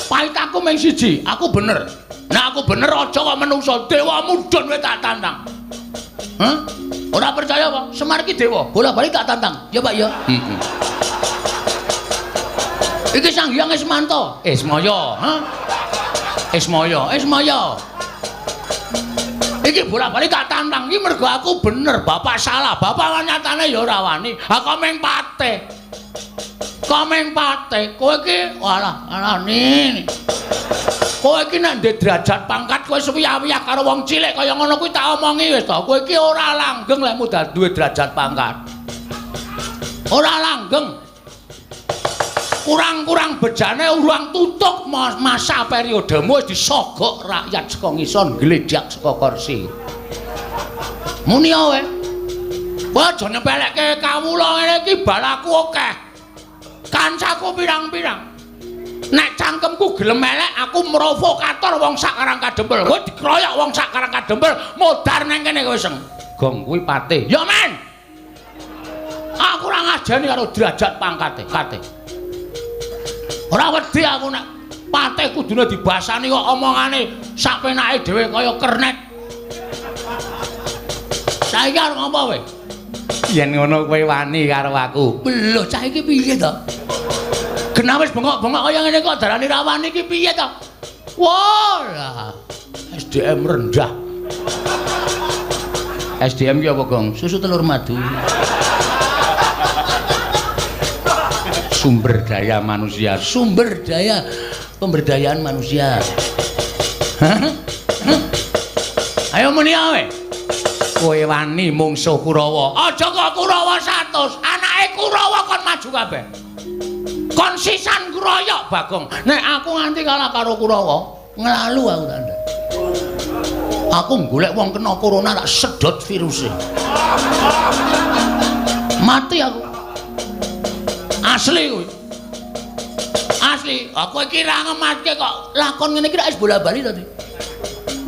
Pahit aku mung siji, aku bener. Nek aku bener aja kok menungso, dewa mudhun kowe tak tantang. Hah? Ora percaya apa? Semar iki dewa, bola-bali tak tantang. Ya Pak ya. Heeh. Iki Sang Hyang Ismanto. Ismaya, ha? Ismaya, Ismaya. Iki bola-bali tak tantang iki mergo aku bener, bapak salah. Bapak nyatane ya ora wani. Ha kok mung patih. Kok mung patih. Kowe iki walah, alane. Kowe iki nek ndek derajat pangkat kowe suwiyah-wiyah karo wong cilik kaya ngono kuwi tak omongi wis to. Kowe iki ora langgeng lek mudal duwe derajat pangkat. Ora langgeng. Kurang-kurang bejane urang tutuk masa periodemu wis disogok rakyat saka ngisor ngledhak saka kursi. Muni kowe. Kowe aja nyepelekke kawula ngene iki balaku akeh. Kancaku pirang-pirang. Nek cangkemku gelem elek aku mrovokator wong sak Karang Kadempel. Kowe dikroyok wong sak Karang Kadempel modar nang kene kowe seng. Gong kuwi patih. Ya men. Aku ora ngajeni karo derajat pangkate, kate. Ora wedi aku nek patih kudune dibasani kok omongane sak penake dhewe kaya kernet. Saiki arep ngopo kowe? Yen ngono kowe wani karo aku. Lho, cah iki piye to? Genah wis bengok-bengok kaya ngene kok darani ra wani iki piye to? Wah, lah. SDM rendah. SDM ki apa, Gong? Susu telur madu. Sumber daya manusia, sumber daya pemberdayaan manusia. Hah? Ayo muni ae. Kowe wani mungsuh Kurawa. Aja kok Kurawa 100, anake Kurawa kon maju kabeh. Kon sisan kroyok Bagong. Nek aku nganti kalah karo Kurawa, nglalu aku tandha. Aku golek wong kena corona tak sedot viruse. Mati aku. Asli kuwi. Asli, aku iki ra ngematke kok lakon ngene iki wis bola-bali to.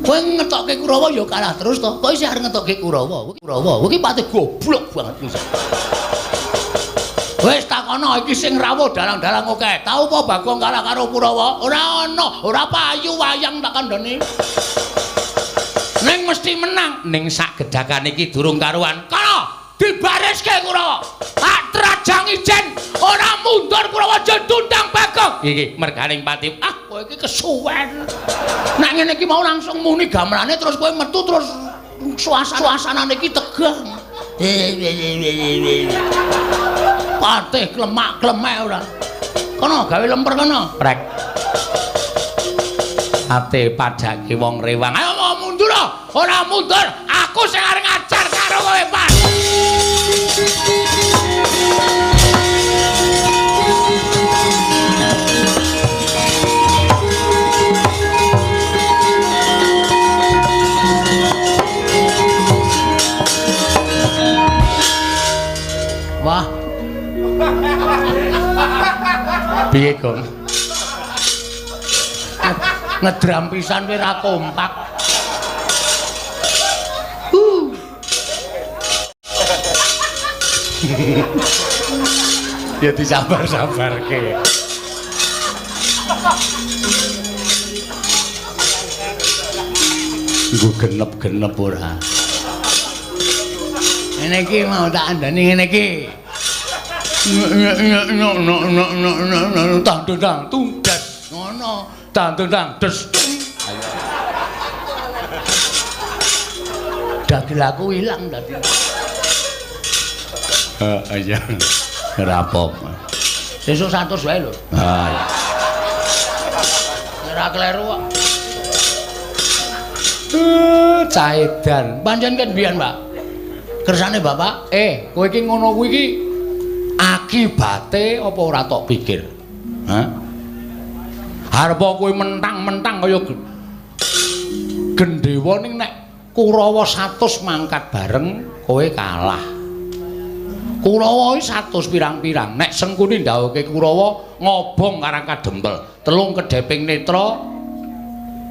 Kowe ngetokke Kurawa ya kalah terus to. Kok isih arep ngetokke Kurawa? Kurawa, kowe iki pati goblok banget wis. Wis takono iki sing rawuh dalang-dalang akeh. Tau apa Bagong kalah karo Kurawa? Ora ana, ora payu wayang tak kandhani. Ning mesti menang. Ning sak gedhakan iki durung karuan. Kono dibariske Kurawa. Tak trajang ijen ora mundur Kurawa jendundang Bagong. Iki merganing pati. Ah, kowe iki kesuwen. Nek ngene iki mau langsung muni gamelane terus kowe metu terus suasanane iki tegang. Patih klemak-klemek ora. Kono gawe lemper kono. Prek. Ate padake wong rewang. Ayo mau mundur ora mundur, aku sing arep ngajar karo kowe, Pak. Wah. Piye, Gong? Ngedram pisan kowe ra kompak. Ya disabar-sabarke. Nggo genep-genep ora. Ngene iki mau tak andani ngene iki. Tang tang tunggas ngono. Tang tang des. Dagel aku ilang tadi. Heeh iya. Ora apa-apa. Sesuk 100 wae lho. Ha iya. Ora kleru kok. Cah edan. Pancen kan biyen, Pak. Kersane Bapak, kowe iki ngono kuwi iki akibate apa ora tok pikir? Hah? Arep kowe mentang-mentang kaya gendhewa ning nek Kurawa 100 mangkat bareng kowe kalah. Kurawa iki 100 pirang-pirang. Nek Sengkuni ndhawuhke Kurawa ngobong Karang Kadempel, telung kedheping netra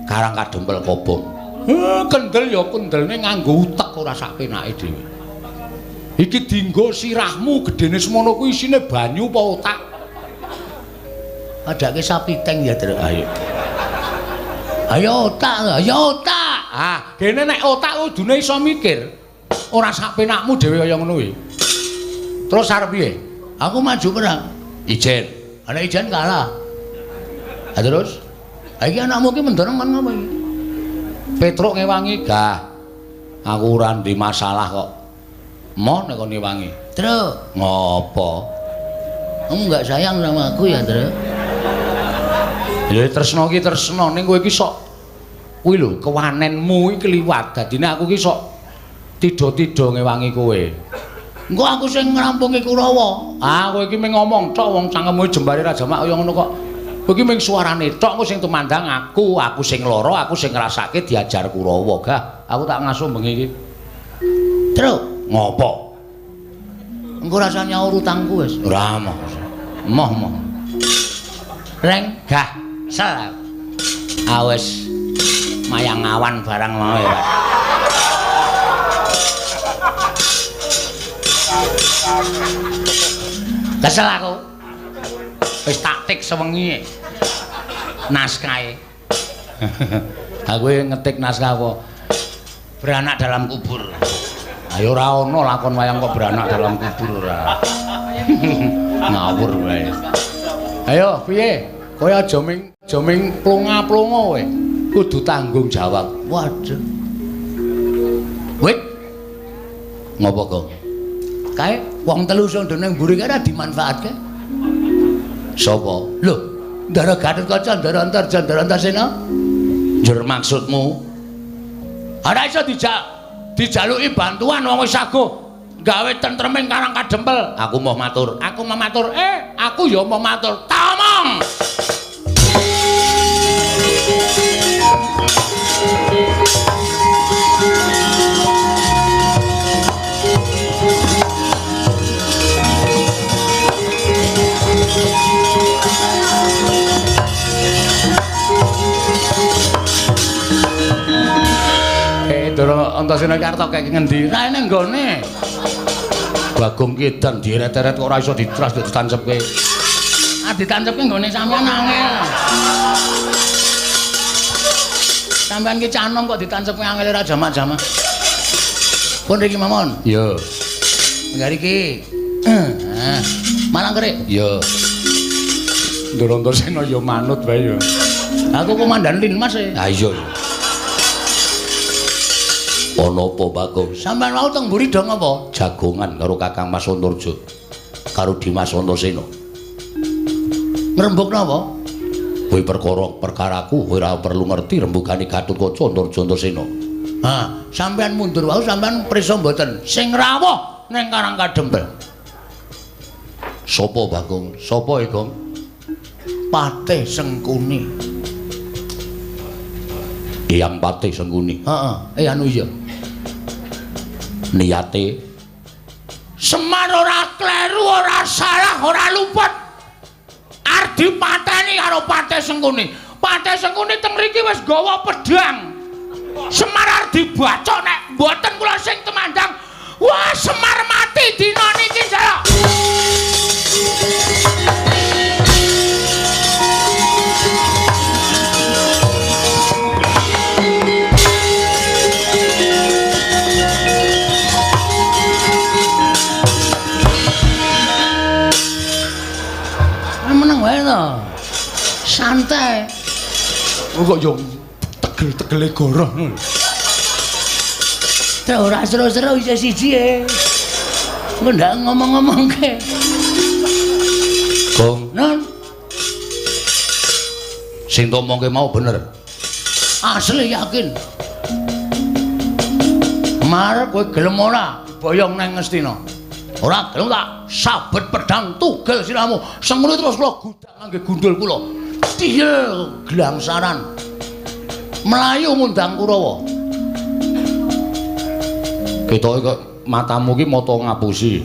Karang Kadempel kobong. Kendel ya kendelne nganggo utek ora sak penake dhewe. Iki dinggo sirahmu gedene semono kuwi isine banyu apa otak? Padake sapi teng ya, Truk. Ayo. Ayo otak, ayo otak. Ah, dene nek otak kudune iso mikir. Ora sak penakmu dhewe kaya ngono kuwi. Terus arep piye? Aku maju perang. Ijen. Ana ijen kalah. Ha terus? Ha iki anakmu ki mendorong kon ngopo iki? Petruk ngewangi, gah. Aku ora ndek masalah kok. Moh nek kon ngewangi. Truk, ngopo? Kamu enggak sayang sama aku ya, Truk? Ya tresno ki tresno ning kowe iki sok kuwi lho kewanenmu iki kliwat. Dadine aku ki sok tidha-tidha ngewangi kowe. Engko aku sing ngrampungi Kurawa. Ah, kowe iki mung ngomong tok wong cangkemmu jembare ra jamak kaya ngono kok. Kowe iki mung suarane tok, engko sing tumandang aku, aku sing lara, aku sing ngrasake diajar Kurawa. Gah, aku tak ngasuh bengi iki. Truk, ngopo? Engko rasa nyaur utangku wis. Ora moh. Moh moh. Reng, gah, sel. Ah wis mayang awan barang mau ya, Pak. Kesel aku. Wis taktik sewengi naskahe. Aku ngetik naskah apa? Beranak dalam kubur. Ayo ora ana lakon wayang kok beranak dalam kubur ora. Ngawur wae. Ayo piye? Kowe aja ming plonga-plonga kowe. Kudu tanggung jawab. Waduh. Wit. Ngopo, Gong? Kae wong telu sing ning mburi kae ora dimanfaatke. Sapa? Lho, Ndara Gatotkaca, Ndara Antarja, Ndara Antasena. Njur maksudmu? Ora iso dijaluki bantuan wong wis saguh gawe tentreming Karang Kadempel. Aku mau matur. Aku mau matur. Aku ya mau matur. Tamong. Ndara Antasena iki arep kaya ngendi? Ra ene nggone. Bagong ki edan dieret-eret kok ora iso ditras ditancepke. Ah ditancepke nggone sampean angel. Sampean ki canom kok ditancepke angel ora jamak-jamak. Pun riki mawon. Iya. Enggak iki. Heeh. Malang kerik. Iya. Ndara Antasena ya manut wae ya. Aku komandan Linmas e. Ha iya. Ana apa, Bagong? Sampeyan wau teng mburi do ngapa? Jagongan karo Kakang Mas Antarja. Karo Dimas Antasena. Ngrembug napa? Kowe perkara-perkaraku kowe ora perlu ngerti rembugane Gatotkaca Antarja Antasena. Ha, sampeyan mundur wau sampeyan prisa mboten? Sing rawuh ning Karang Kadempel. Sapa, Bagong? Sapa e, Gong? Patih Sengkuni. Eyang Patih Sengkuni. Heeh, anu iya. Niate Semar ora kleru, ora salah, ora luput. Arep dipateni karo Patih Sengkuni. Patih Sengkuni teng mriki wis gawa pedhang. Semar arep dibacok nek mboten kula sing temandang. Wah, Semar mati dina niki, Jaya. Santai. Kok yo tegel-tegele goroh ngono. Terus ora seru-seru isih siji e. Engko ndak ngomong-ngomongke. Gong, non. Sing ngomongke mau bener. Asli yakin. Mar kowe gelem ora boyong nang Ngastina? Ora gelem tak sabet pedang tugel sirahmu. Sengkuni terus kula gudak ngangge gundul kula. Tiyel glangsaran. Melayu ngundang Kurawa. Ketoke kok matamu ki mata ngapusi.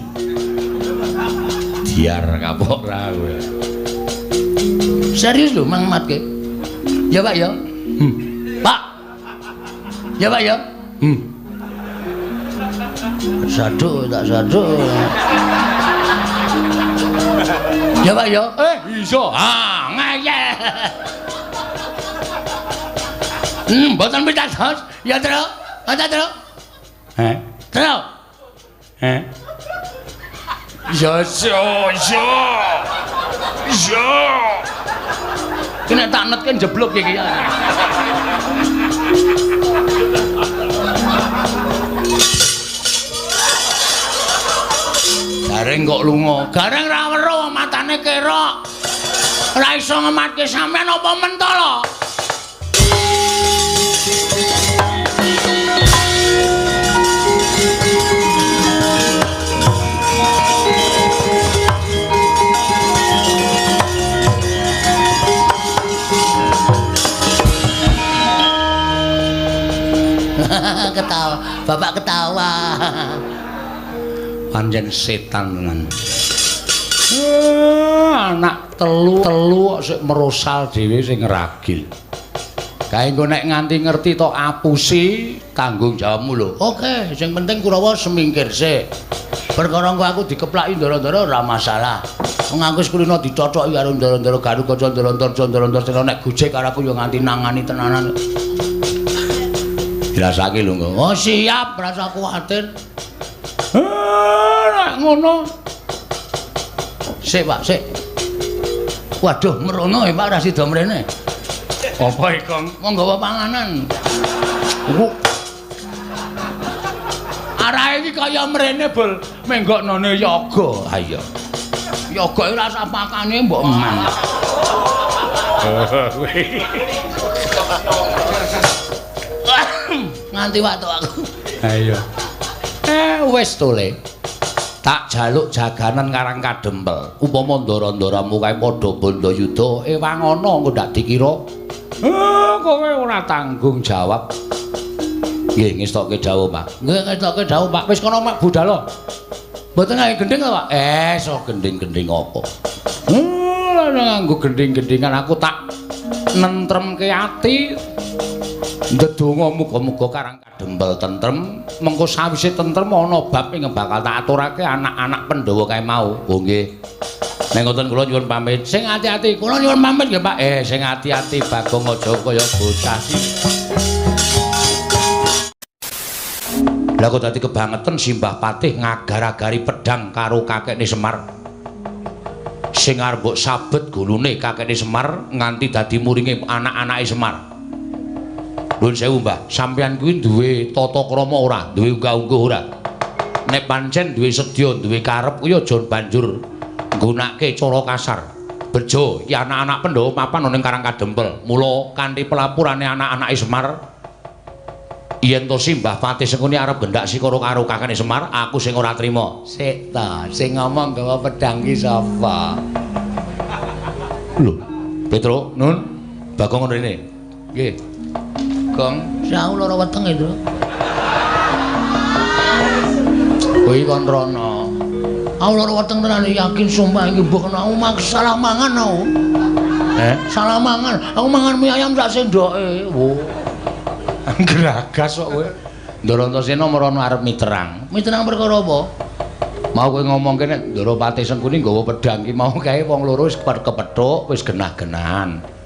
Diar kapok ra kowe. Serius lho Mang Matke. Ya Pak ya. Pak. Ya Pak ya. Saduk tak saduk. Ya Pak ya. Iso. Ah, ngeyel. Mboten pitados. Ya, Tru. Ana, Tru. Heh. Tru. Heh. Ya, yo. Yo. Ki nek tak netke jeblok iki. Gareng kok lunga. Gareng ra weruh matane kerok. Ora iso ngematke sampean apa mentala. Ketawa, bapak ketawa. Pancen setan tenan. Anak telu kok sik merosal dhewe sing ngragil. Kae engko nek nganti ngerti tok apusi tanggung jawabmu lho. Oke, sing penting Kurawa semingkir sik. Perkara engko aku dikeplaki ndara-ndara ora masalah. Wong aku wis kulino dicocoki karo ndara-ndara Garukaca ndara-ndara ndara-ndara nek gojek karo aku ya nganti nangani tenanan. Dirasake lho engko. Oh siap, rasa kuwatir. Nek ngono. Sik, Pak, sik. Waduh, merono ya Pak ra sida mrene. Apa iki, Kong? Wong nggawa panganan. Arahe iki kaya mrene bol menggoknone yoga. Ha iya. Yoga ora usah pakane mbok eman. Nganti waktu aku. Ha iya. Wis to, Le. Tak jaluk jaganan Karang Kadempel. Upama ndara-ndaramu kae padha bandayuda, ewang ana engko ndak dikira. Kowe ora tanggung jawab. Nggih, ngestokke dawuh, Pak. Nggih, ngestokke dawuh, Pak. Wis kono mak budal. Mboten ae gendhing to, Pak? So gendhing-gendhing apa? Nganggo gendhing-gendhingan aku tak nentremke ati. Ndedonga muga-muga Karang Kadempel tentrem, mengko sawise tentrem ana bab ing bakal tak aturake anak-anak Pandhawa kae mau. Oh nggih. Nek ngoten kula nyuwun pamit. Sing ati-ati, kula nyuwun pamit nggih, Pak. Sing ati-ati Bagong aja kaya bocah sih. Lah kok dadi kebangetan Simbah Patih ngagar-agari pedang karo kakekne Semar. Sing arep mbok sabet gulune kakekne Semar nganti dadi muringe anak-anake Semar. Nuwun sewu, Mbah, sampeyan kuwi duwe tata krama ora? Duwe unggah-ungguh ora? Nek pancen duwe sedya, duwe karep kuwi aja banjur nggunakake cara kasar. Bejo iki anak-anak Pandhawa papan ana ning Karang Kadempel. Mula kanthi pelapurane anak-anake Semar, yen to Simbah Patih Sengkuni arep gendak sikara karo kakane Semar, aku sing ora trima. Sik ta, sing ngomong gawa pedang ki sapa? Lho, Petro, Nun, Bagong ngono rene. Nggih. Gong, aku lara weteng itu. Kowe kon rono. Aku lara weteng tenan yakin sumpah iki mbok aku salah mangan aku. Salah mangan. Aku mangan mie ayam sak sendoke. Wo. Gragas kok kowe. Ndarantasena merono arep miterang. Miterang perkara apa? Mau kowe ngomongke nek Ndara Patih Sengkuni nggawa pedhang ki mau kae wong loro wis kepethuk, wis genah-genahan.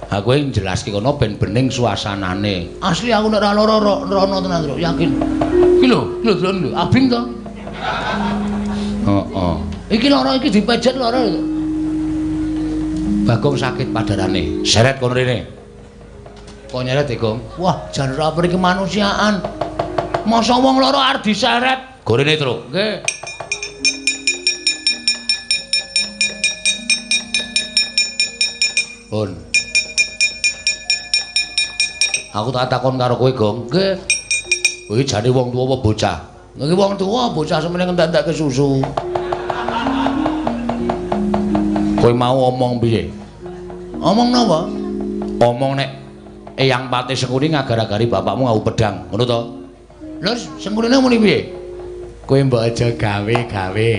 Aku yang jelaske kono ben bening suasanane. Asli aku nek ora lara rono tenan, Truk, yakin. Iki lho, lho delok lho, abing to. Heeh. Iki lara iki dipejet lara. Bagong sakit padarane. Seret kono rene. Kok nyeret e, Gong? Wah, jan ora peri kemanusiaan. Masa wong lara arep diseret? Gorene, Truk. Nggih. Pun. Aku tak takon karo kowe, Gong. Nggih. Kowe jane wong tuwa apa bocah? Nggih wong tuwa, bocah semene ngentek-entekke susu. Kowe mau omong piye? Omong napa? Omong nek Eyang Patih Sengkuni ngagar-agari bapakmu ngau pedang, ngono to? Lho, Sengkunine muni piye? Kowe mbok aja gawe-gawe.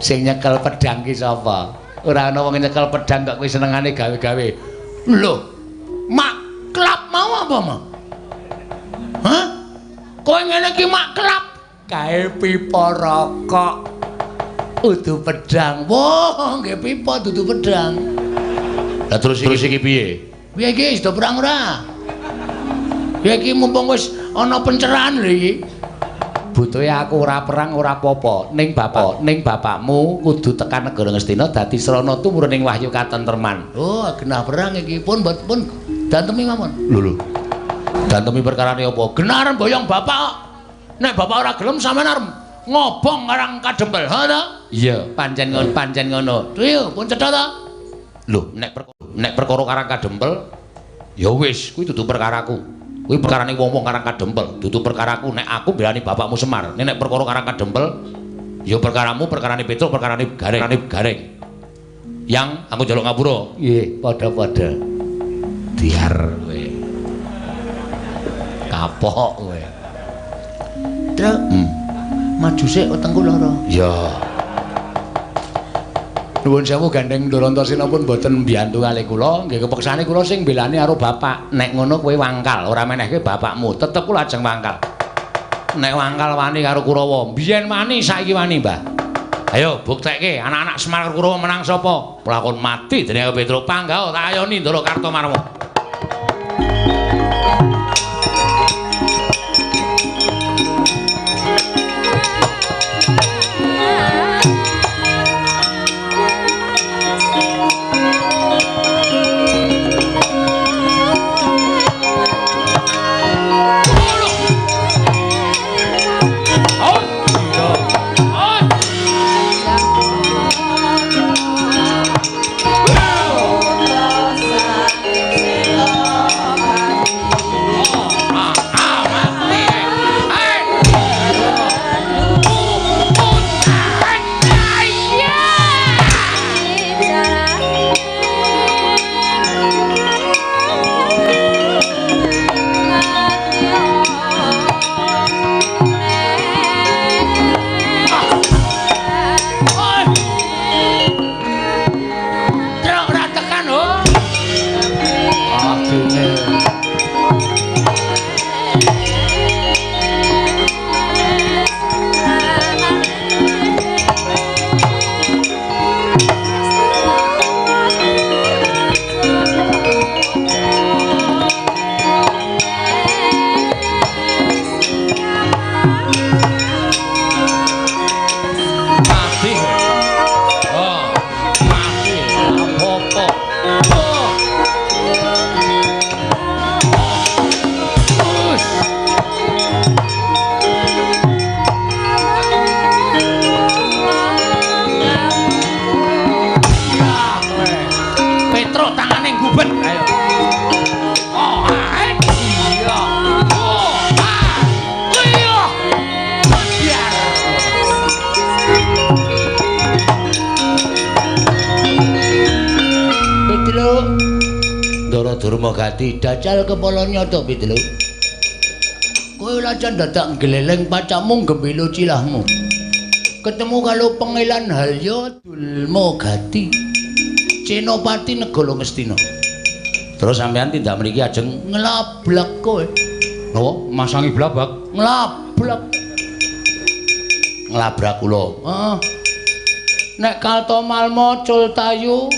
Sing nyekel pedang ki sapa? Ora ana wong nyekel pedang kok kowe senengane gawe-gawe. Lho, mak klap mau apa, Ma? Hah? Kowe ngene iki mak klap kae pipa rokok. Udu pedang. Wah, nggih pipa dudu pedang. Lah terus iki piye? Piye iki wis do perang ora? Ya iki mumpung wis ana pencerahan lho iki. Butuhe aku ora perang ora apa-apa. Ning bapak, ning bapakmu kudu tekan negara Ngastina dadi srana tumurun ing wahyu katentreman. Oh, genah perang iki pun pun dantemi mawon. Lho lho. Dantemi perkarane apa? Genah arep boyong bapak kok. Nek bapak ora gelem sampean arep ngobong Karang Kadempel. Ha ta? Iya, pancen ngono, pancen ngono. Iya, pun cetha ta? Lho, nek perkara Karang Kadempel ya wis, kuwi dudu perkaraku. Kuwi perkarane wong-wong Karang Kadempel, dudu perkaraku. Nek aku mbelani bapakmu Semar. Nek perkara Karang Kadempel ya perkaramu, perkarane Petruk, perkarane Gareng, perkarane Gareng. Yang aku njaluk ngapura. Nggih, padha-padha. Diar kowe. Kapok kowe. Truk. Maju sik wetengku lara. Ya. Nuwun sewu gandeng Ndarantasena pun mboten mbiyantu kalih kula, nggih kepeksane kula sing mbelani karo bapak. Nek ngono kowe wangkal, ora menehke bapakmu, tetep kula ajeng wangkal. Nek wangkal wani karo Kurawa, biyen wani saiki wani, Mbah. Ayo buktekke anak-anak Semar karo Kurawa menang sapa? Pelakon mati dening Petruk. Panggah tak ayoni Ndara Kartomarma. Durmagati dajal kepala nyata Petruk. Kowe lajan dadak nggleleng pacamu gembilo cilahmu. Ketemu karo Pangeran Halya Dulmagati, Senopati Negara Ngastina. Terus sampean tindak mriki ajeng nglablak kowe. Napa? Masangi blabak? Nglablak. Nglabrak kula. Heeh. Nek Kartomarma cul tayu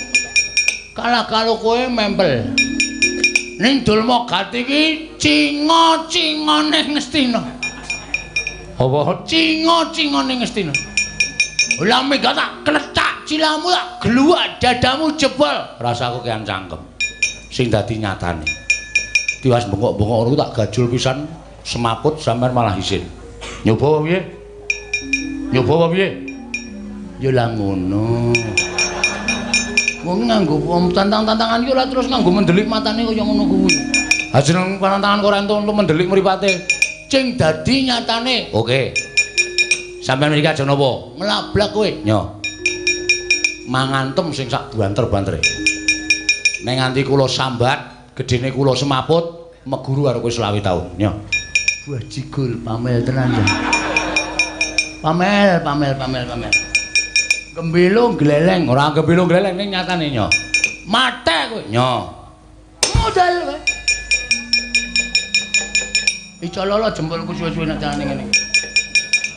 kalah karo kowe mempel. Ning Dulmagati iki cinga-cingane Ngastina. Apa? Cinga-cingane Ngastina. Lah mega tak klecak cilamu tak gluwak dadamu jebol. Rasaku kean cangkem. Sing dadi nyatane. Tiwas bengok-bengok ngono tak gajul pisan semaput sampean malah isin. Nyoba apa piye? Nyoba apa piye? Ya lah ngono. Wong nganggo tantang-tantangan iki ora terus nganggo mendelik matane kaya ngono kuwi. Ha jeneng pantangan kok ora entuk mendelik mripate. Sing dadi nyatane. Oke. Sampeyan mriki aja napa? Nglablak kowe. Nyo. Mangantem sing sak banter-bantere. Nek nganti kula sambat, gedene kula semaput, meguru karo kowe 25 taun. Nyo. Buah jigul pamel tenan ya. Pamel, pamel, pamel, pamel. Gembilo gleleng, ora gembilo gleleng ning nyatane nyo. Mate kowe. Nyo. Modal kowe. Iso lolo jempolku suwe-suwe nek jalane ngene.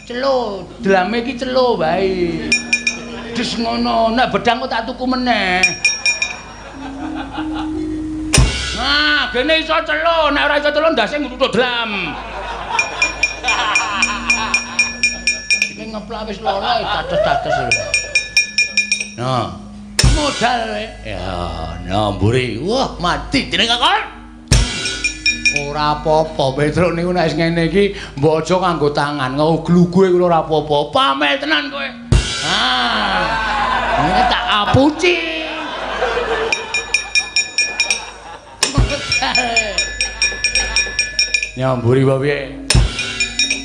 Celo, drame iki celo wae. Des ngono, nek bedang kok tak tuku meneh. Nah, gene iso celo, nek ora iso celo ndase ngluthuk dlam. Iki ngeplak wis loro dados-dados lho. Nah, modal kowe. Ya, nah mburi. Wah, mati dening kakon. Ora apa-apa, Petruk niku nek wis ngene iki mbok aja nganggo tangan, nguglugue kuwi ora apa-apa. Pamel tenan kowe. Ah. Ini tak apuci. Nyamburi wae piye?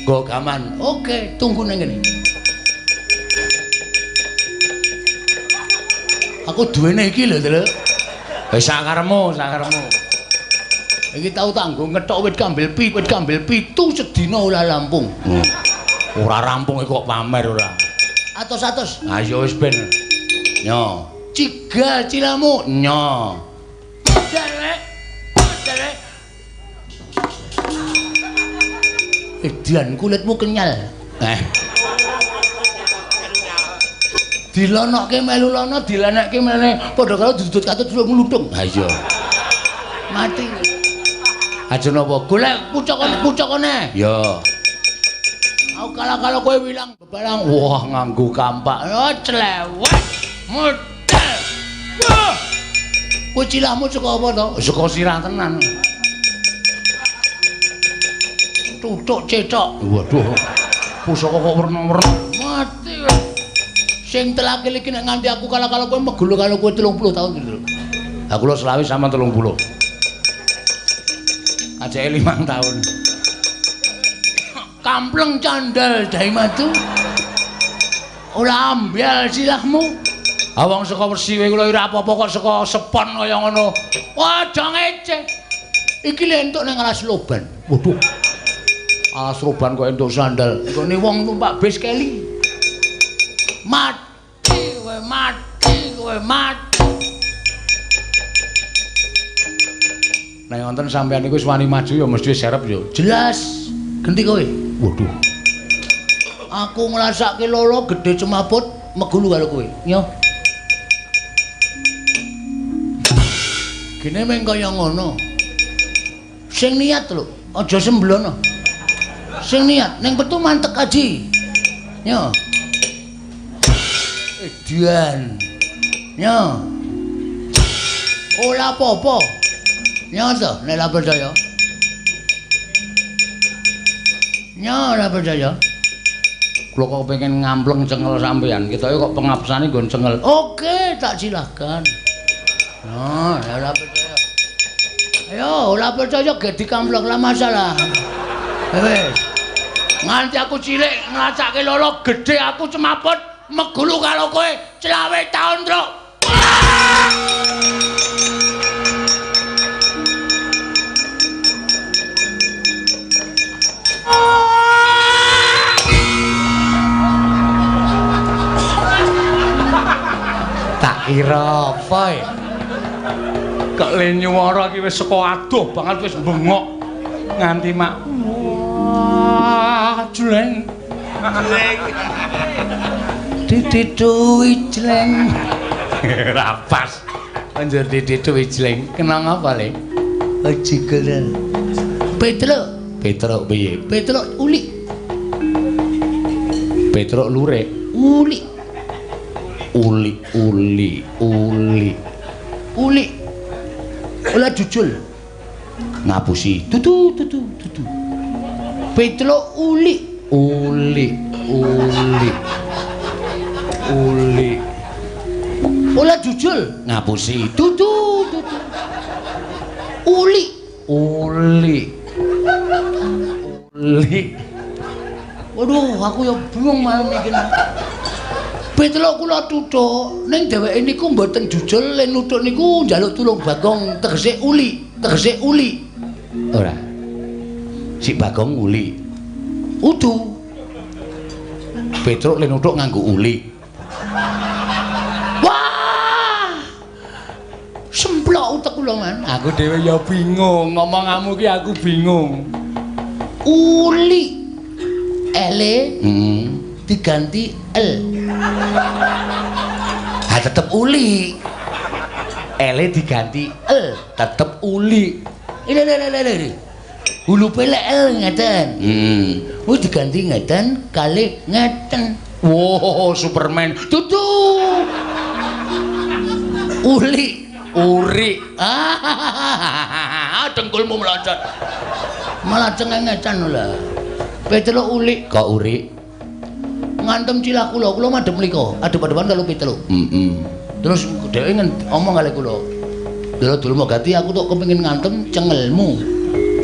Go gaman. Oke, tunggu nang kene. Aku duwene iki lho, Truk. Wis sakaremu, sakaremu. Iki tau tak nggo ngethok wit kambil wit kambil 7 sedina ora rampung. Ora rampung iki kok pamer ora. Atos-atos. Ayo wis ben. Nyo. Cigal cilamu. Nyo. Modal rek. Modal rek. Edan kulitmu kenyal. Dilonokke melu lono, dilenekke mene padha karo dudut katut ngluthung. Ha iya. Mati. Aja napa golek pucukane. Ya. Aku kalah-kalah kowe wilang bebarang. Wah, nganggo kampak. Oh, clewet. Model. Wah. Kowe cilahmu saka apa to? Saka sirah tenan. Tutuk cethok. Waduh. Pusaka kok werna-werna. Mati. Sing telakil iki nek nganti aku kalah-kalah kowe megulu karo kowe 30 tahun gitu. Aku lho selawe sama 30. Ajake 5 tahun. Kampleng candel dai madu. Ora ambyal silahmu. Ah wong saka Resi kula ora apa-apa kok saka sepon kaya ngono. Wah, aja ngece. Iki lho entuk nang alas loban. Waduh. Alas roban kok entuk sandal. Nggone wong numpak bis keli. Mati kowe, mati kowe, mati. Nek wonten sampean niku wis wani maju ya mesti serep ya. Jelas. Genti kowe. Waduh. Aku ngrasake lolo gedhe cemaput megulu karo kowe. Nyo. Gene meng kaya ngono. Sing niat lho, aja semblono. Sing niat ning petu mantek aji. Nyo. Edian. Nyo. Ora apa-apa. Nyo to, nek ora percaya. Nyo ora percaya. Kula kok pengen ngampleng cengel sampean. Ketoke kok pengapsane nggon cengel. Oke, tak silahkan. Nah, ora percaya. Ayo, ora percaya ge dikampleng lah masalah. Wis. Nganti aku cilik ngrasake lolo gedhe aku cemaput megulu karo kowe 25 taun, Truk. Tak kira apa ya? Kok le nyuwara iki wis saka adoh banget wis bengok nganti mak. Wah, jleng. Jleng. Didituwi jleng. Ora pas. Anjur didituwi jleng. Kenang apa le? Jigelen. Petruk. Petruk piye? Petruk ulik. Petruk lurik. Ulik. Uli uli uli. Uli. Ola jujul. Ngapusi. Tutu tutu tutu. Petruk uli. Uli uli. Uli. Ola jujul. Ngapusi. Tutu tutu. Uli. Uli. Uli. Waduh, aku ya bingung malah mikir. Petruk kula tutuk ning dheweke niku mboten jujul le nutuk niku njaluk tulung Bagong tegese uli, tegese uli. Ora. Si Bagong uli. Udu. Petruk le nutuk nganggo uli. Wah! Semplok utek kula, Man. Aku dhewe ya bingung, ngomonganmu ki aku bingung. Uli. Ele diganti L. Ha tetep uli. L diganti L, tetep uli. Ile ile ile. Hulupe lek L ngeten. Heeh. Diganti ngeten kali ngeten. Wow, Superman. Tutu. Uli, uri. Ah, dengkulmu meloncat. Malah cengengecan lho. Petruk uli kok uri. Ngantem cilah kula, kula madhep mriko, adep-adepan karo Petruk. Heeh. Terus dheweke omong kali kula. Lho dulur ganti aku tok kepengin ngantem cengelmu.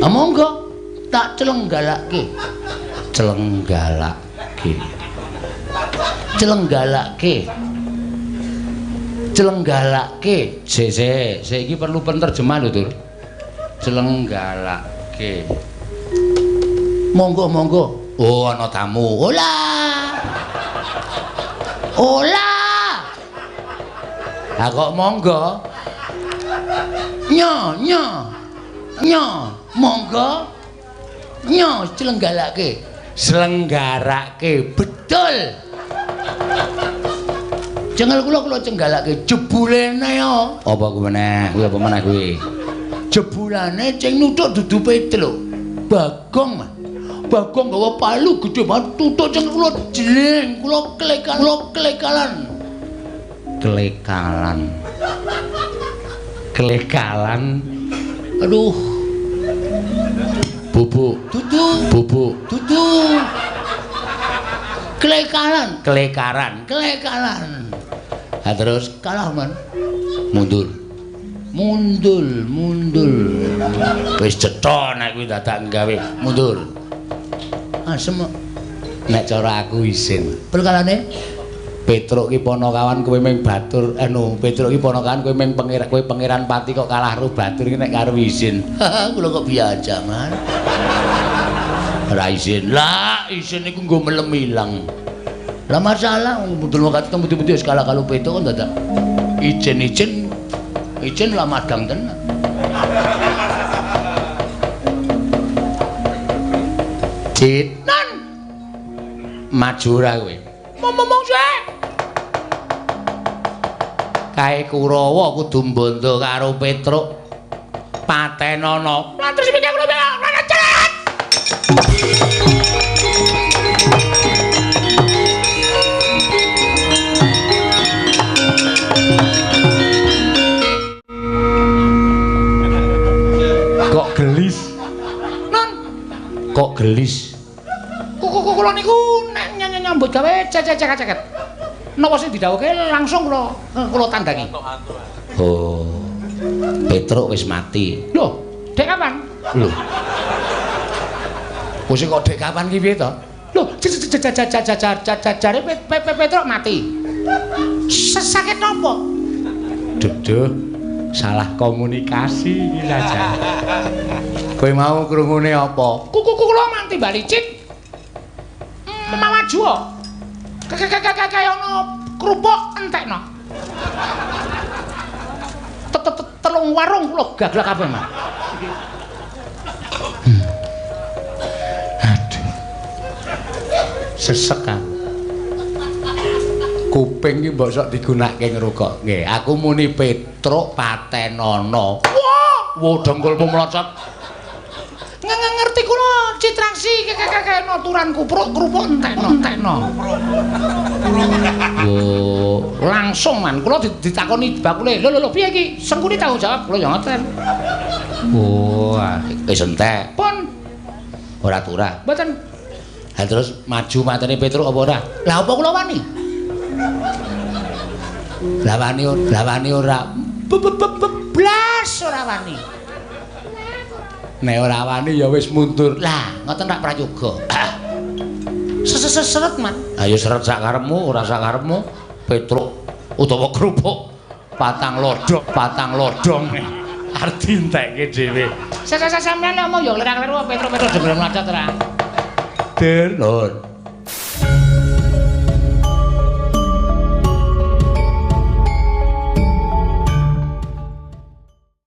Ha monggo, tak celenggalake. Celenggalake. Celenggalake. Celenggalake. Sik sik, sik iki perlu penerjemah lho, Tur. Celenggalake. Monggo monggo. Oh, ana tamu. Ola. Ola. Ha kok monggo? Nyo nyo. Nyo, monggo. Nyo celenggalake. Selenggarake. Betul. Cengel kula kula cenggalake jebulene yo. Apa kuwi meneh? Kuwi apa meneh kuwi? Jebulane sing nuthuk dudu Petruk. Bagong, Mas. Bagong gawa palu gedhe banget tutuk cengel kula jling, kula klekalan. Klekalan. Klekalan. Aduh. Bubuk. Dudu. Bubuk. Dudu. Klekalan, klekaran, klekalan. Nah, terus kalah, Man. Mundur. Mundur, mundur. Wis cetha nek kuwi dadak gawe mundur. Asem. Nek cara aku isin. Perkarane Petruk ki panakawan kowe ming batur anu Petruk ki panakawan kowe ming pangeran kowe pangeran pati kok kalah karo batur iki nek karo isin. Kula kok biasa, Man. Ora isin. Lah, isin iku nggo melem ilang. Lah masalah mudul waktu temu-temu wis kalah karo Petruk kok dadak ijen-ijen ijen lah madang tenan. Citnan. Maju ora kowe. Ngomong sik. Kae Kurawa kudu mbondo karo Petruk. Patenono. Lan terus mikir kula jalan. Kok gelis? Non. Kok gelis? Kula niku nek nyambut gawe cecek-ceket. Napa sing didhawuhke langsung kula tandangi. Oh. Petruk wis mati. Lho, dek kapan? Lho. Wis kok dek kapan ki piye to? Lho, jare Petruk mati. Sakit napa? Duduh, salah komunikasi iki saja. Kowe mau krungune apa? Kuku kula manti balicik. Maju kok. Kaya ana kerupuk entekno. Telung warung kula gaglak kabeh, Mas. Aduh. Sesek aku. Kuping iki mbok sok digunakake ngrungok. Nggih, aku muni Petruk patenono. Wah, wo dengkulmu mlocot. Ngerti kula citraksi kekekekno turan kupruk kerupuk entekno. Wo, langsung man kula ditakoni bakule. Lho lho piye iki? Sengkuni tanggung jawab kula ya ngoten. Oh, wis entek. Pun ora turah. Mboten. Ha terus maju matene Petruk apa ora? Lah apa kula wani? Lah wani, lah wani ora. Blas ora wani. Nek ora wani ya wis mundur. Lah, ngoten rak prayoga. Seret, Man. Ayo seret sak karepmu, ora sak karepmu. Petruk utawa kerupuk patang lodhong. Arep dientekke dhewe. Sampeyan ngomong ya kleru-kleru Petruk-Petruk dhewe mlacot ora. Dur, Lur.